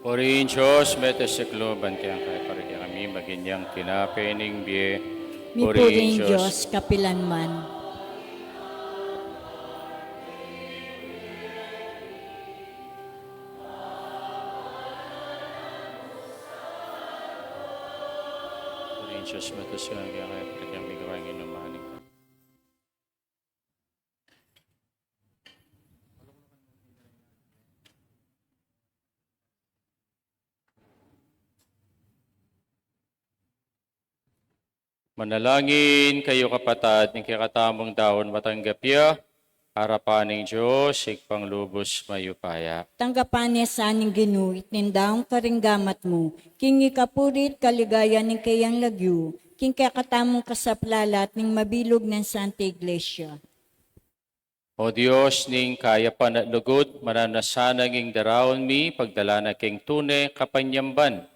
Purihin Dios, mete sa kalooban keng kaya para kekami maging yang tinape ning bie. Mipuri ing Dios kapilan man. Purihin Dios, mete sa kalooban keng kaya para kekami maging yang tinape ning bie. Manalangin kayu, kapatad, ing kekatamung daun matanggap ya, arapan ning Dios, Ibpang lubus mayupaya. Tanggapan na sa ning Ginu iting daun karing gamat mu, king ikapuri't kaligayan ning kayang lagyu, king kekatamung kasaplalan at ning mabilug nang Santa Iglesia. O Dios ning kayapan at lugud, mananu na sana ing daraun mi, pagdala na keng tune kapanyamban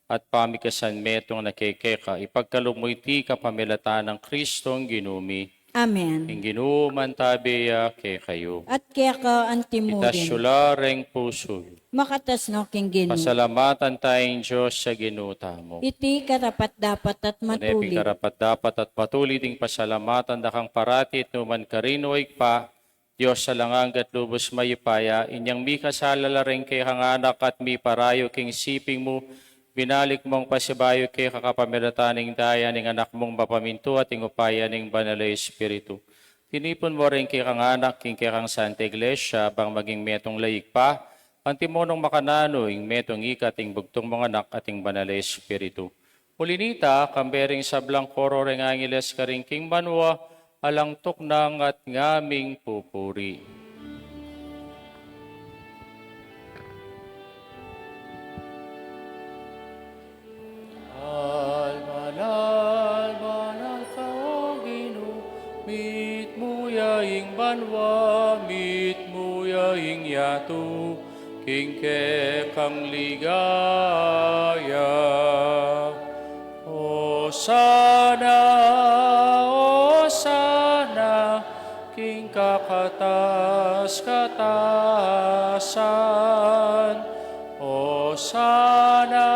at pamikasan metung na kekeka, ipagkalub mu iti kapamilatan nang Kristong Ginu mi. Amen. Ing Ginu mantabe ya kekayu. At keka antimurin. Itas yu la reng pusu yu. Makatas no king Ginu. Pasalamatan taya ing Dios a Ginu tamu. Iti karapat-dapat at matulid. Karapat-dapat at matulid ing pasalamatan da kang parati at nukarin man, O Ibpa, Dios a alang angga at lubus mayupaya, inyang mikasala la reng kekang anak at miparayu king siping mu, binalik mung pasibayu keka kapamilatan ning daya ning Anak mung mapamintu at ing upaya ning Banal a Espiritu. Tinipun mu reng kekang anak king kekang Santa Iglesia, bang maging metung la, Ibpa, anti mu nung makananu ing metung ika at ing bugtung mung Anak at ing Banal a Espiritu. Uli na nita, kambe ring sablang koro reng angeles karing king banua, alang tuknang at ngaming pupuri. Banal, banal, banal ka, O Ginu, mitmu ya ing banua, mitmu ya ing yatu, king kekang ligaya. Osana, Osana, king kakatas-katasan. Osana,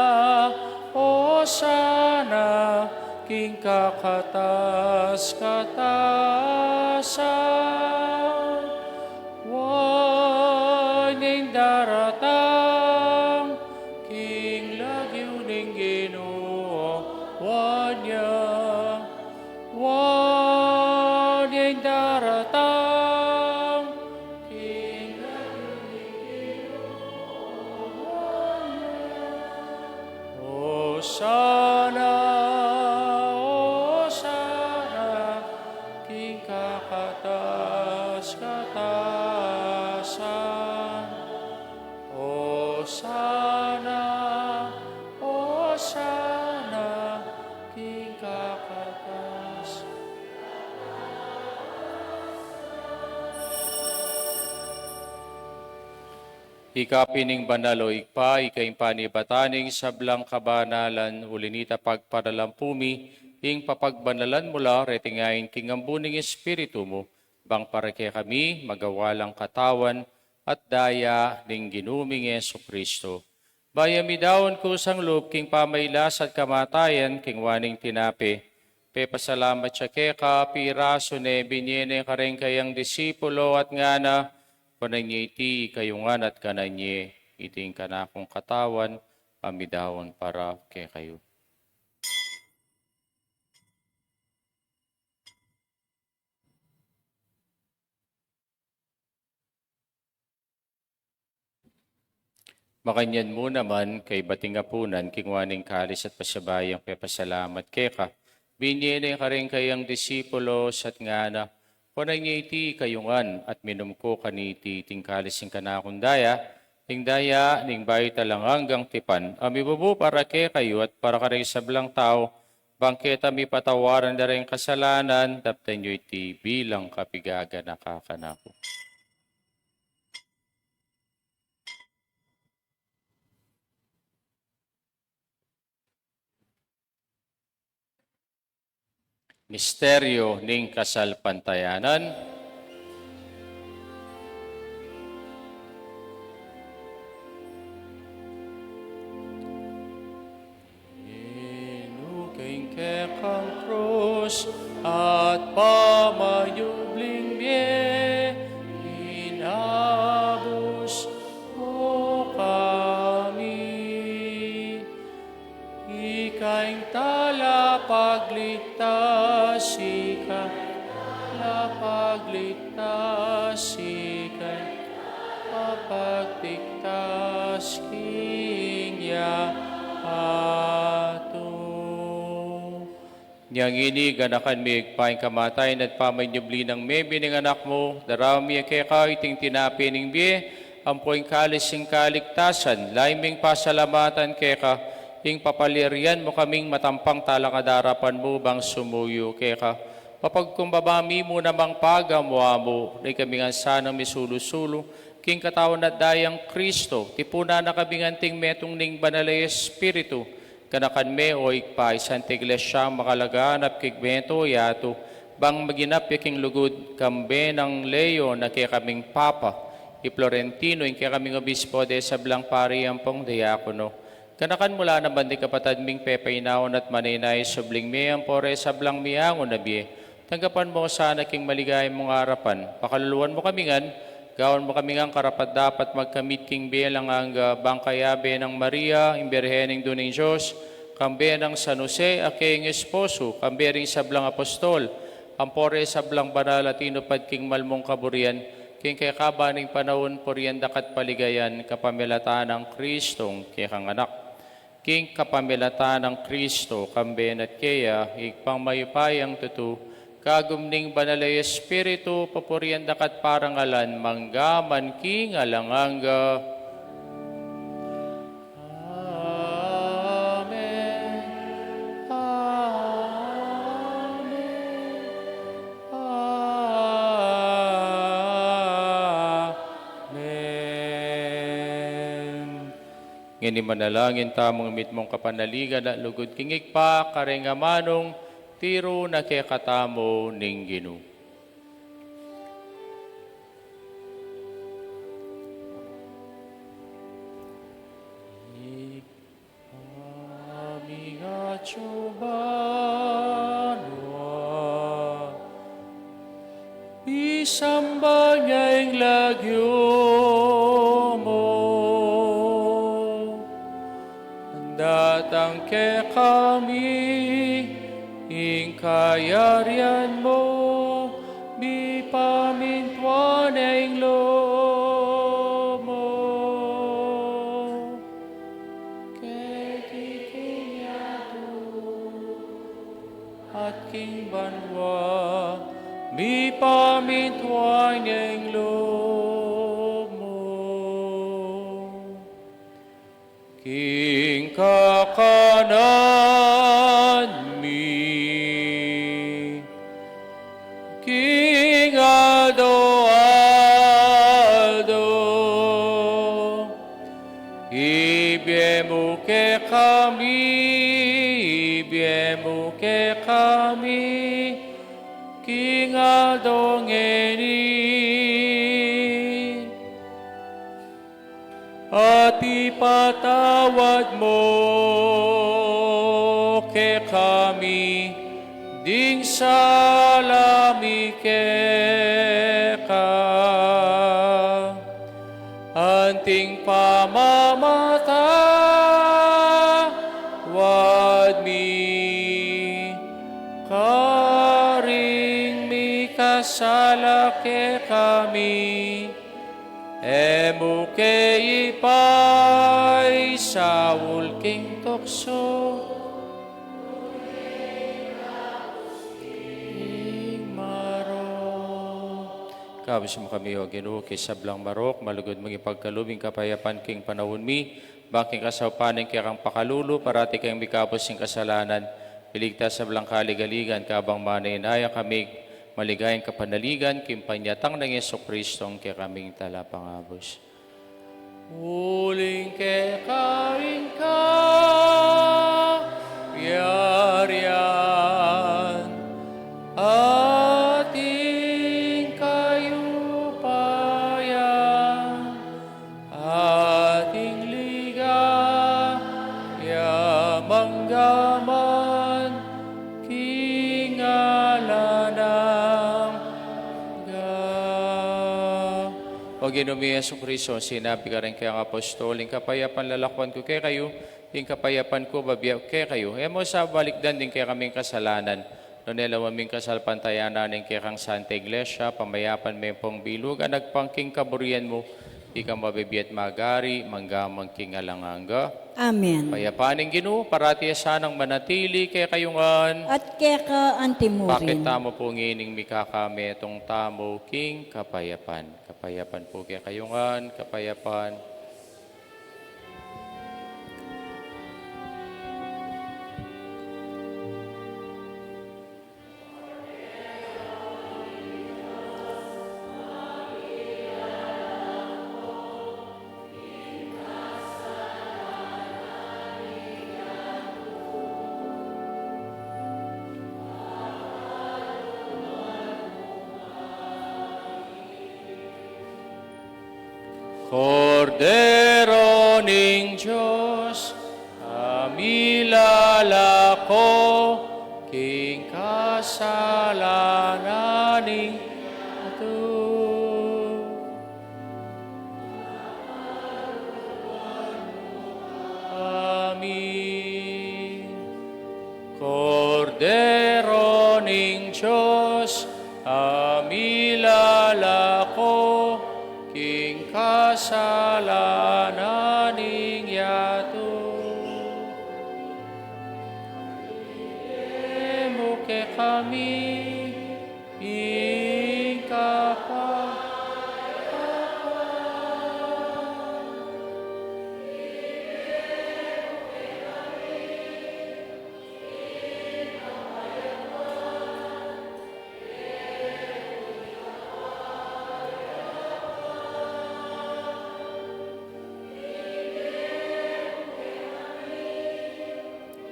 Osana, king kakatas-katasan. Wan yang daratang king lagyu ning Ginu, wan ya. Wan yang daratang king lagyu ning Ginu, wan ya. Osana, Osana, king kakatas-katasan. Osana, Osana, king kakatas. Ika pin ing banal, O Ibpa, ika ing panibatan ning sablang kabanalan, uli na nita pagparalampu mi ing papagbanalan mu la reting ain king ambun ning Espiritu mu, bang para kekami magawa lang katawan at daya ning Ginu ming Jesucristo. Bayu mi daun kusang lub king pamailas at kamatayan, king waning tinape, pepasalamat ya keka, pirasu ne, binie ne kareng kayang disipulo at ngana: Kunan ye iti kayu ngan at kanan ye, iti ing kanakung katawan a midaun para kekayu. Makanyan mu naman, kaybat ning apunan, kinua ne ing kalis at pasibayu yang pepasalamat keka, binie ne kareng kayang disipulo at ngana: Kunan ye iti kayu ngan at minum ko kaniti, iti ing kalis ning kanakung daya, ing daya ning bayu at alang anggang tipan, a mibubu para kekayu at para kareng sablang tau, bang keta mipatawaran la reng kasalanan. Daptan yu iti bilang kapigaganaka kanaku. Misteryo ning kasalpantayanan. kekang krus at pamanyubling mie, inabus mu kami. Ika ing talapagligtas, ika ing talapagligtas, ika ing talapagligtas, king yatu. Inya ngeni, ganakan mi, Ibpa, ing kamatayan at pamanyubli nang mebie ning Anak mu, daraun mi keka iting tinape ning bie, ampo ing kalis ning kaligtasan, lalu ming pasalamatan keka, ing papalyarian mu kaming matampang talakad king arapan mu bang sumuyu keka. Papagkumbaba mi mu namang pagamu-amu, nung ikami ngan sanang misulu-sulu king katawan at dayang Kristo, tipunan na kami ngan anting metung ning Banal a Espiritu. Ganakan me, o Ibpa, ing Santa Iglesia, makalaganap king meto yatu, bang maganap ya king lugud, kambe nang Leo a kekaming Papa, i Florentino ing kekaming Obispo, ding sablang pari ampong diakono. Ganakan mu la naman ding kapatad ming pepainawa at manenaya king subling mie, ampo ring sablang meangu na bie, tanggapan mu la sana king maligaya mung arapan. Pakaluluan mu kami ngan, gawan mu kami ngan karapat-dapat magkamit king bie alang angga, bang kayabe nang Maria, ing Birhen ning Dios, kambe nang San Jose a kayang esposo, kambe ring sablang apostol, ampo ring sablang banal a tinupad king mal mung kaburian, king kekaban ning panaun purian da ka at paligayan, kapamilatan nang Kristong kekang Anak. King kapamilatan nang Kristo, kambe na at keya, Ibpang mayupayang tutu, kagum ning Banal a Espiritu, papurian da ka at parangalan, mangga man king alang angga. Amen. Amen. Amen. Ngeni manalangin tamung mitmung kapanaligan at lugud king Ibpa, karing amanung tiru na kekatamu ning Ginu. Ibpa mi, atsu ka banua, misamban ya ing lagyu mu. Datang kekami ing kayarian mu, mipamintuan ya ing lub mu. Keti king yatu at king banua, mipamintuan ya ing lub mu. King kakanan mi king aldo-aldo, ibie mu kekami, ibie mu kekami king aldo ngeni. At ipatawad mu kekami ding sala mi keka, anting pamamatawad mi karing mikasala kekami. E mu ke ipaisaul king tuksu, nune ikabus king marok. Ikabus mu kami, O Ginu, king sablang marok, malugud mung ipagkalub ing kapayapan king panaun mi, bang king kasaupan ning kekang pakalulu, parati kaming mikabus king kasalanan, miligtas king sablang kaligaligan, kabang manenaya kami king maligayang kapanaligan king panyatang nang Jesucristong kekaming Talapangabus. Uling keka ing kayarian, at ing kayupayan, at ing ligaya mangga man Ginu mi Jesucristo, sinabi karing kayang apostol, ing kapayapan lalakwan ku kekayu, ing kapayapan ku bibie ku kekayu. E mu sa balikdan ding kekaming kasalanan, nune lawan ming kasalpantayanan ing kekang Santa Iglesia, pamayapan me pung bilug, agpang king kaburian mu, ika a mabibie at magari, mangga man king alang angga. Amen. Kapayapan ning Ginu, parati ya sanang manatili kekayu ngan. At keka antimurin. Pakit tamu pu ngening mikakametung tamu king kapayapan. Kapayapan pu kekayu ngan, kapayapan. Kordero ning Dios, a milalako king kasalanan ning yatu. Amen. Kordero ning Dios, a milalako king kasalanan ning yatu. Ibie mu kekami ing kapayapan.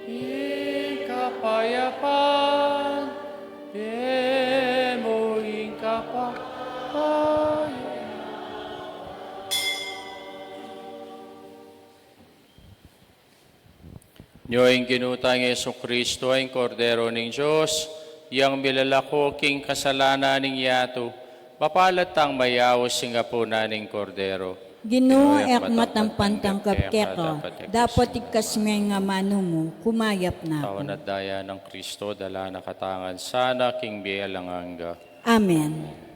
Ing kapayapan, ibie mu ing kapayapan. Nyo ing Ginu tang Jesucristo, ing Kordero ning Dios, yang milalako king kasalanan ning yatu, mapalad tang mayaus king apunan ning Kordero. Ginu, e ku matampantangkap keka, dapot igkas me ing amanu mu, kumayap na ku. Katawan at daya nang Kristo, dala na katamu ngan sana king bie alang angga. Amen.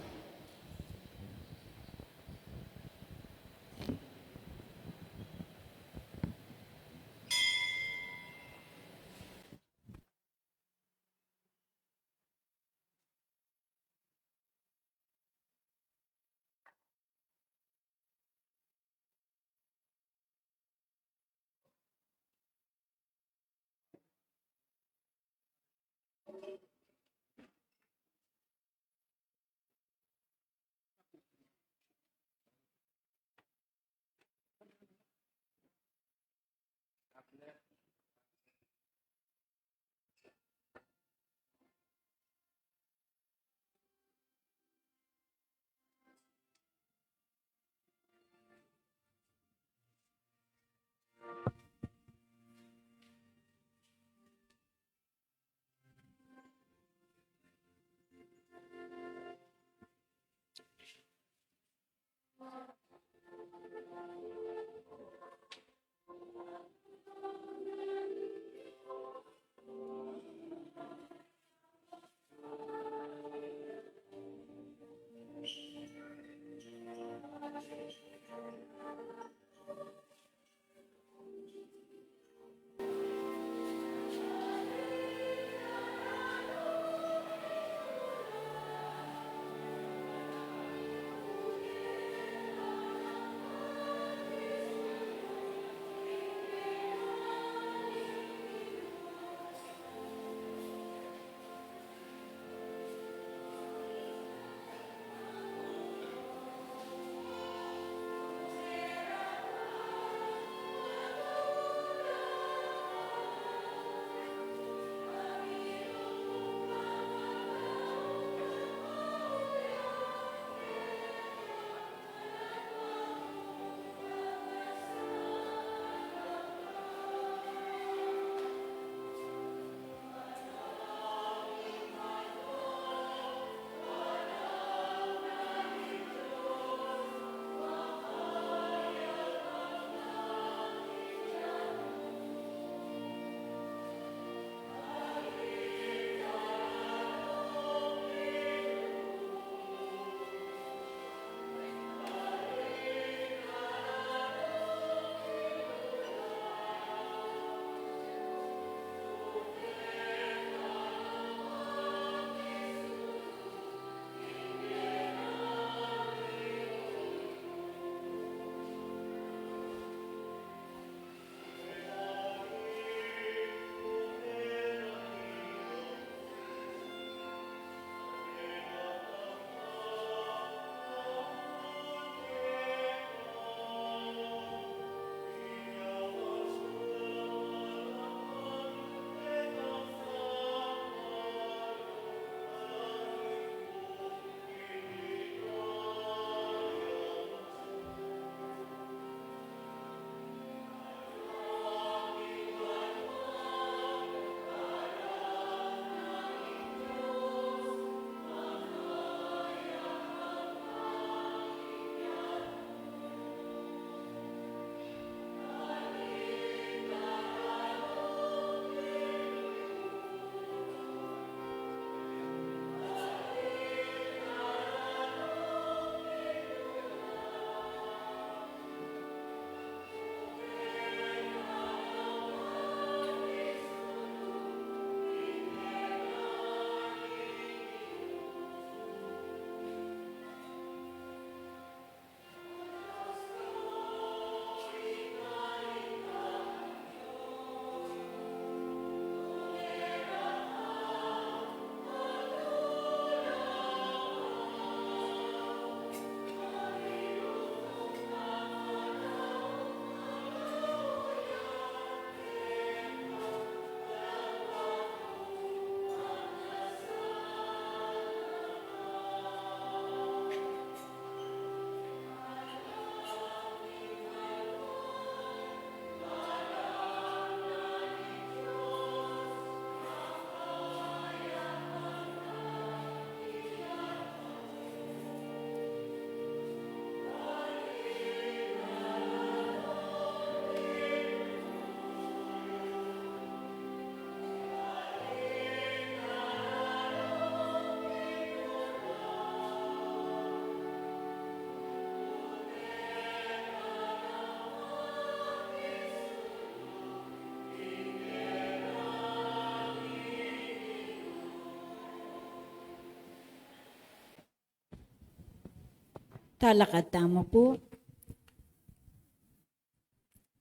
Talakad tamu pu.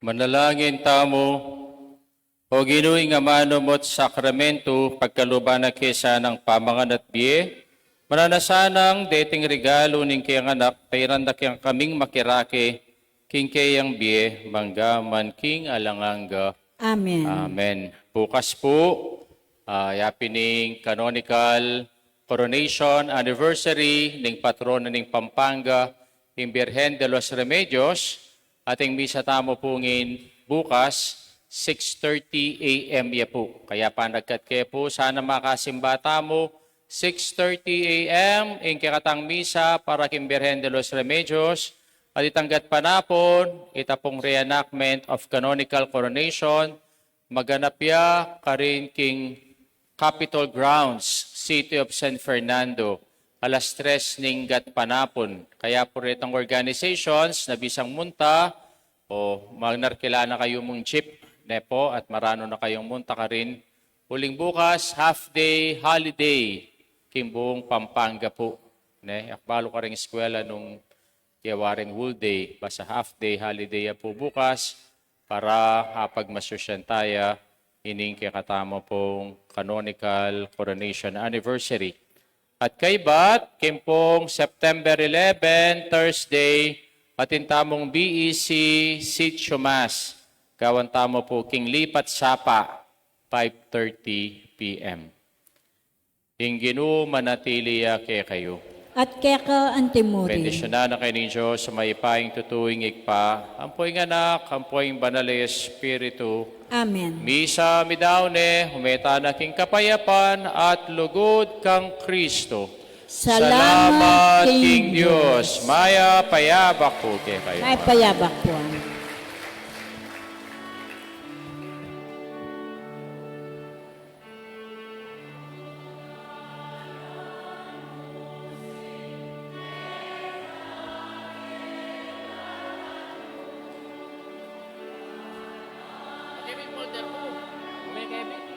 Manalangin tamu. O Ginu, ing amanu mu't sakramentu, pagkaluban na ke sanang pamangan at bie, mananu na sanang deting regalu ning keyang anak, tairan da keng kaming makirake king keyang bie, mangga man king alang angga. Amen. Amen. Bukas pu, ah, yapin ing canonical coronation anniversary ning patrona ning Pampanga, ing Birhen de los Remedios, at ing misa tamu pu ngin bukas, six thirty A M ya pu. Kaya panagkat ke pu, sana makasimba tamu, six thirty A M, ing kekatang misa para king Birhen de los Remedios, at itang gatpanapun, ita pung reenactment of canonical coronation, maganap ya karin king Capitol Grounds, City of San Fernando, alas tres ning gatpanapun. Kaya pu retang organizations na bisang munta, o manarkila na kayu mung jeep, ne pu, at maranu na kayung munta karin. Uling bukas, half day holiday king buung Pampanga pu. Ne, akbalu karing eskwela nung ya waring whole day, basta half day holiday ya pu bukas, para apagmasusyan taya ining kekatamu pung canonical coronation anniversary. At kaybat, king pung September eleven, Thursday, atin tamung B E C Sitio Mass. Gawan tamu pu king Lipat Sapa, five thirty P M. Ing Ginu manatili ya kekayu. At keka antimurin. Bendisyunan na kayu ning Dios, mayupayang tutu, ing Ibpa, ampo ing Anak, ampo ing Banal a Espiritu. Amen. Misa midaun ne, ume tana king kapayapan at lugud kang Kristo. Salamat king Dios. Mayap a yabak pu kekayu. Mayap a yabak pu. Kevin, folder mo. May Kevin.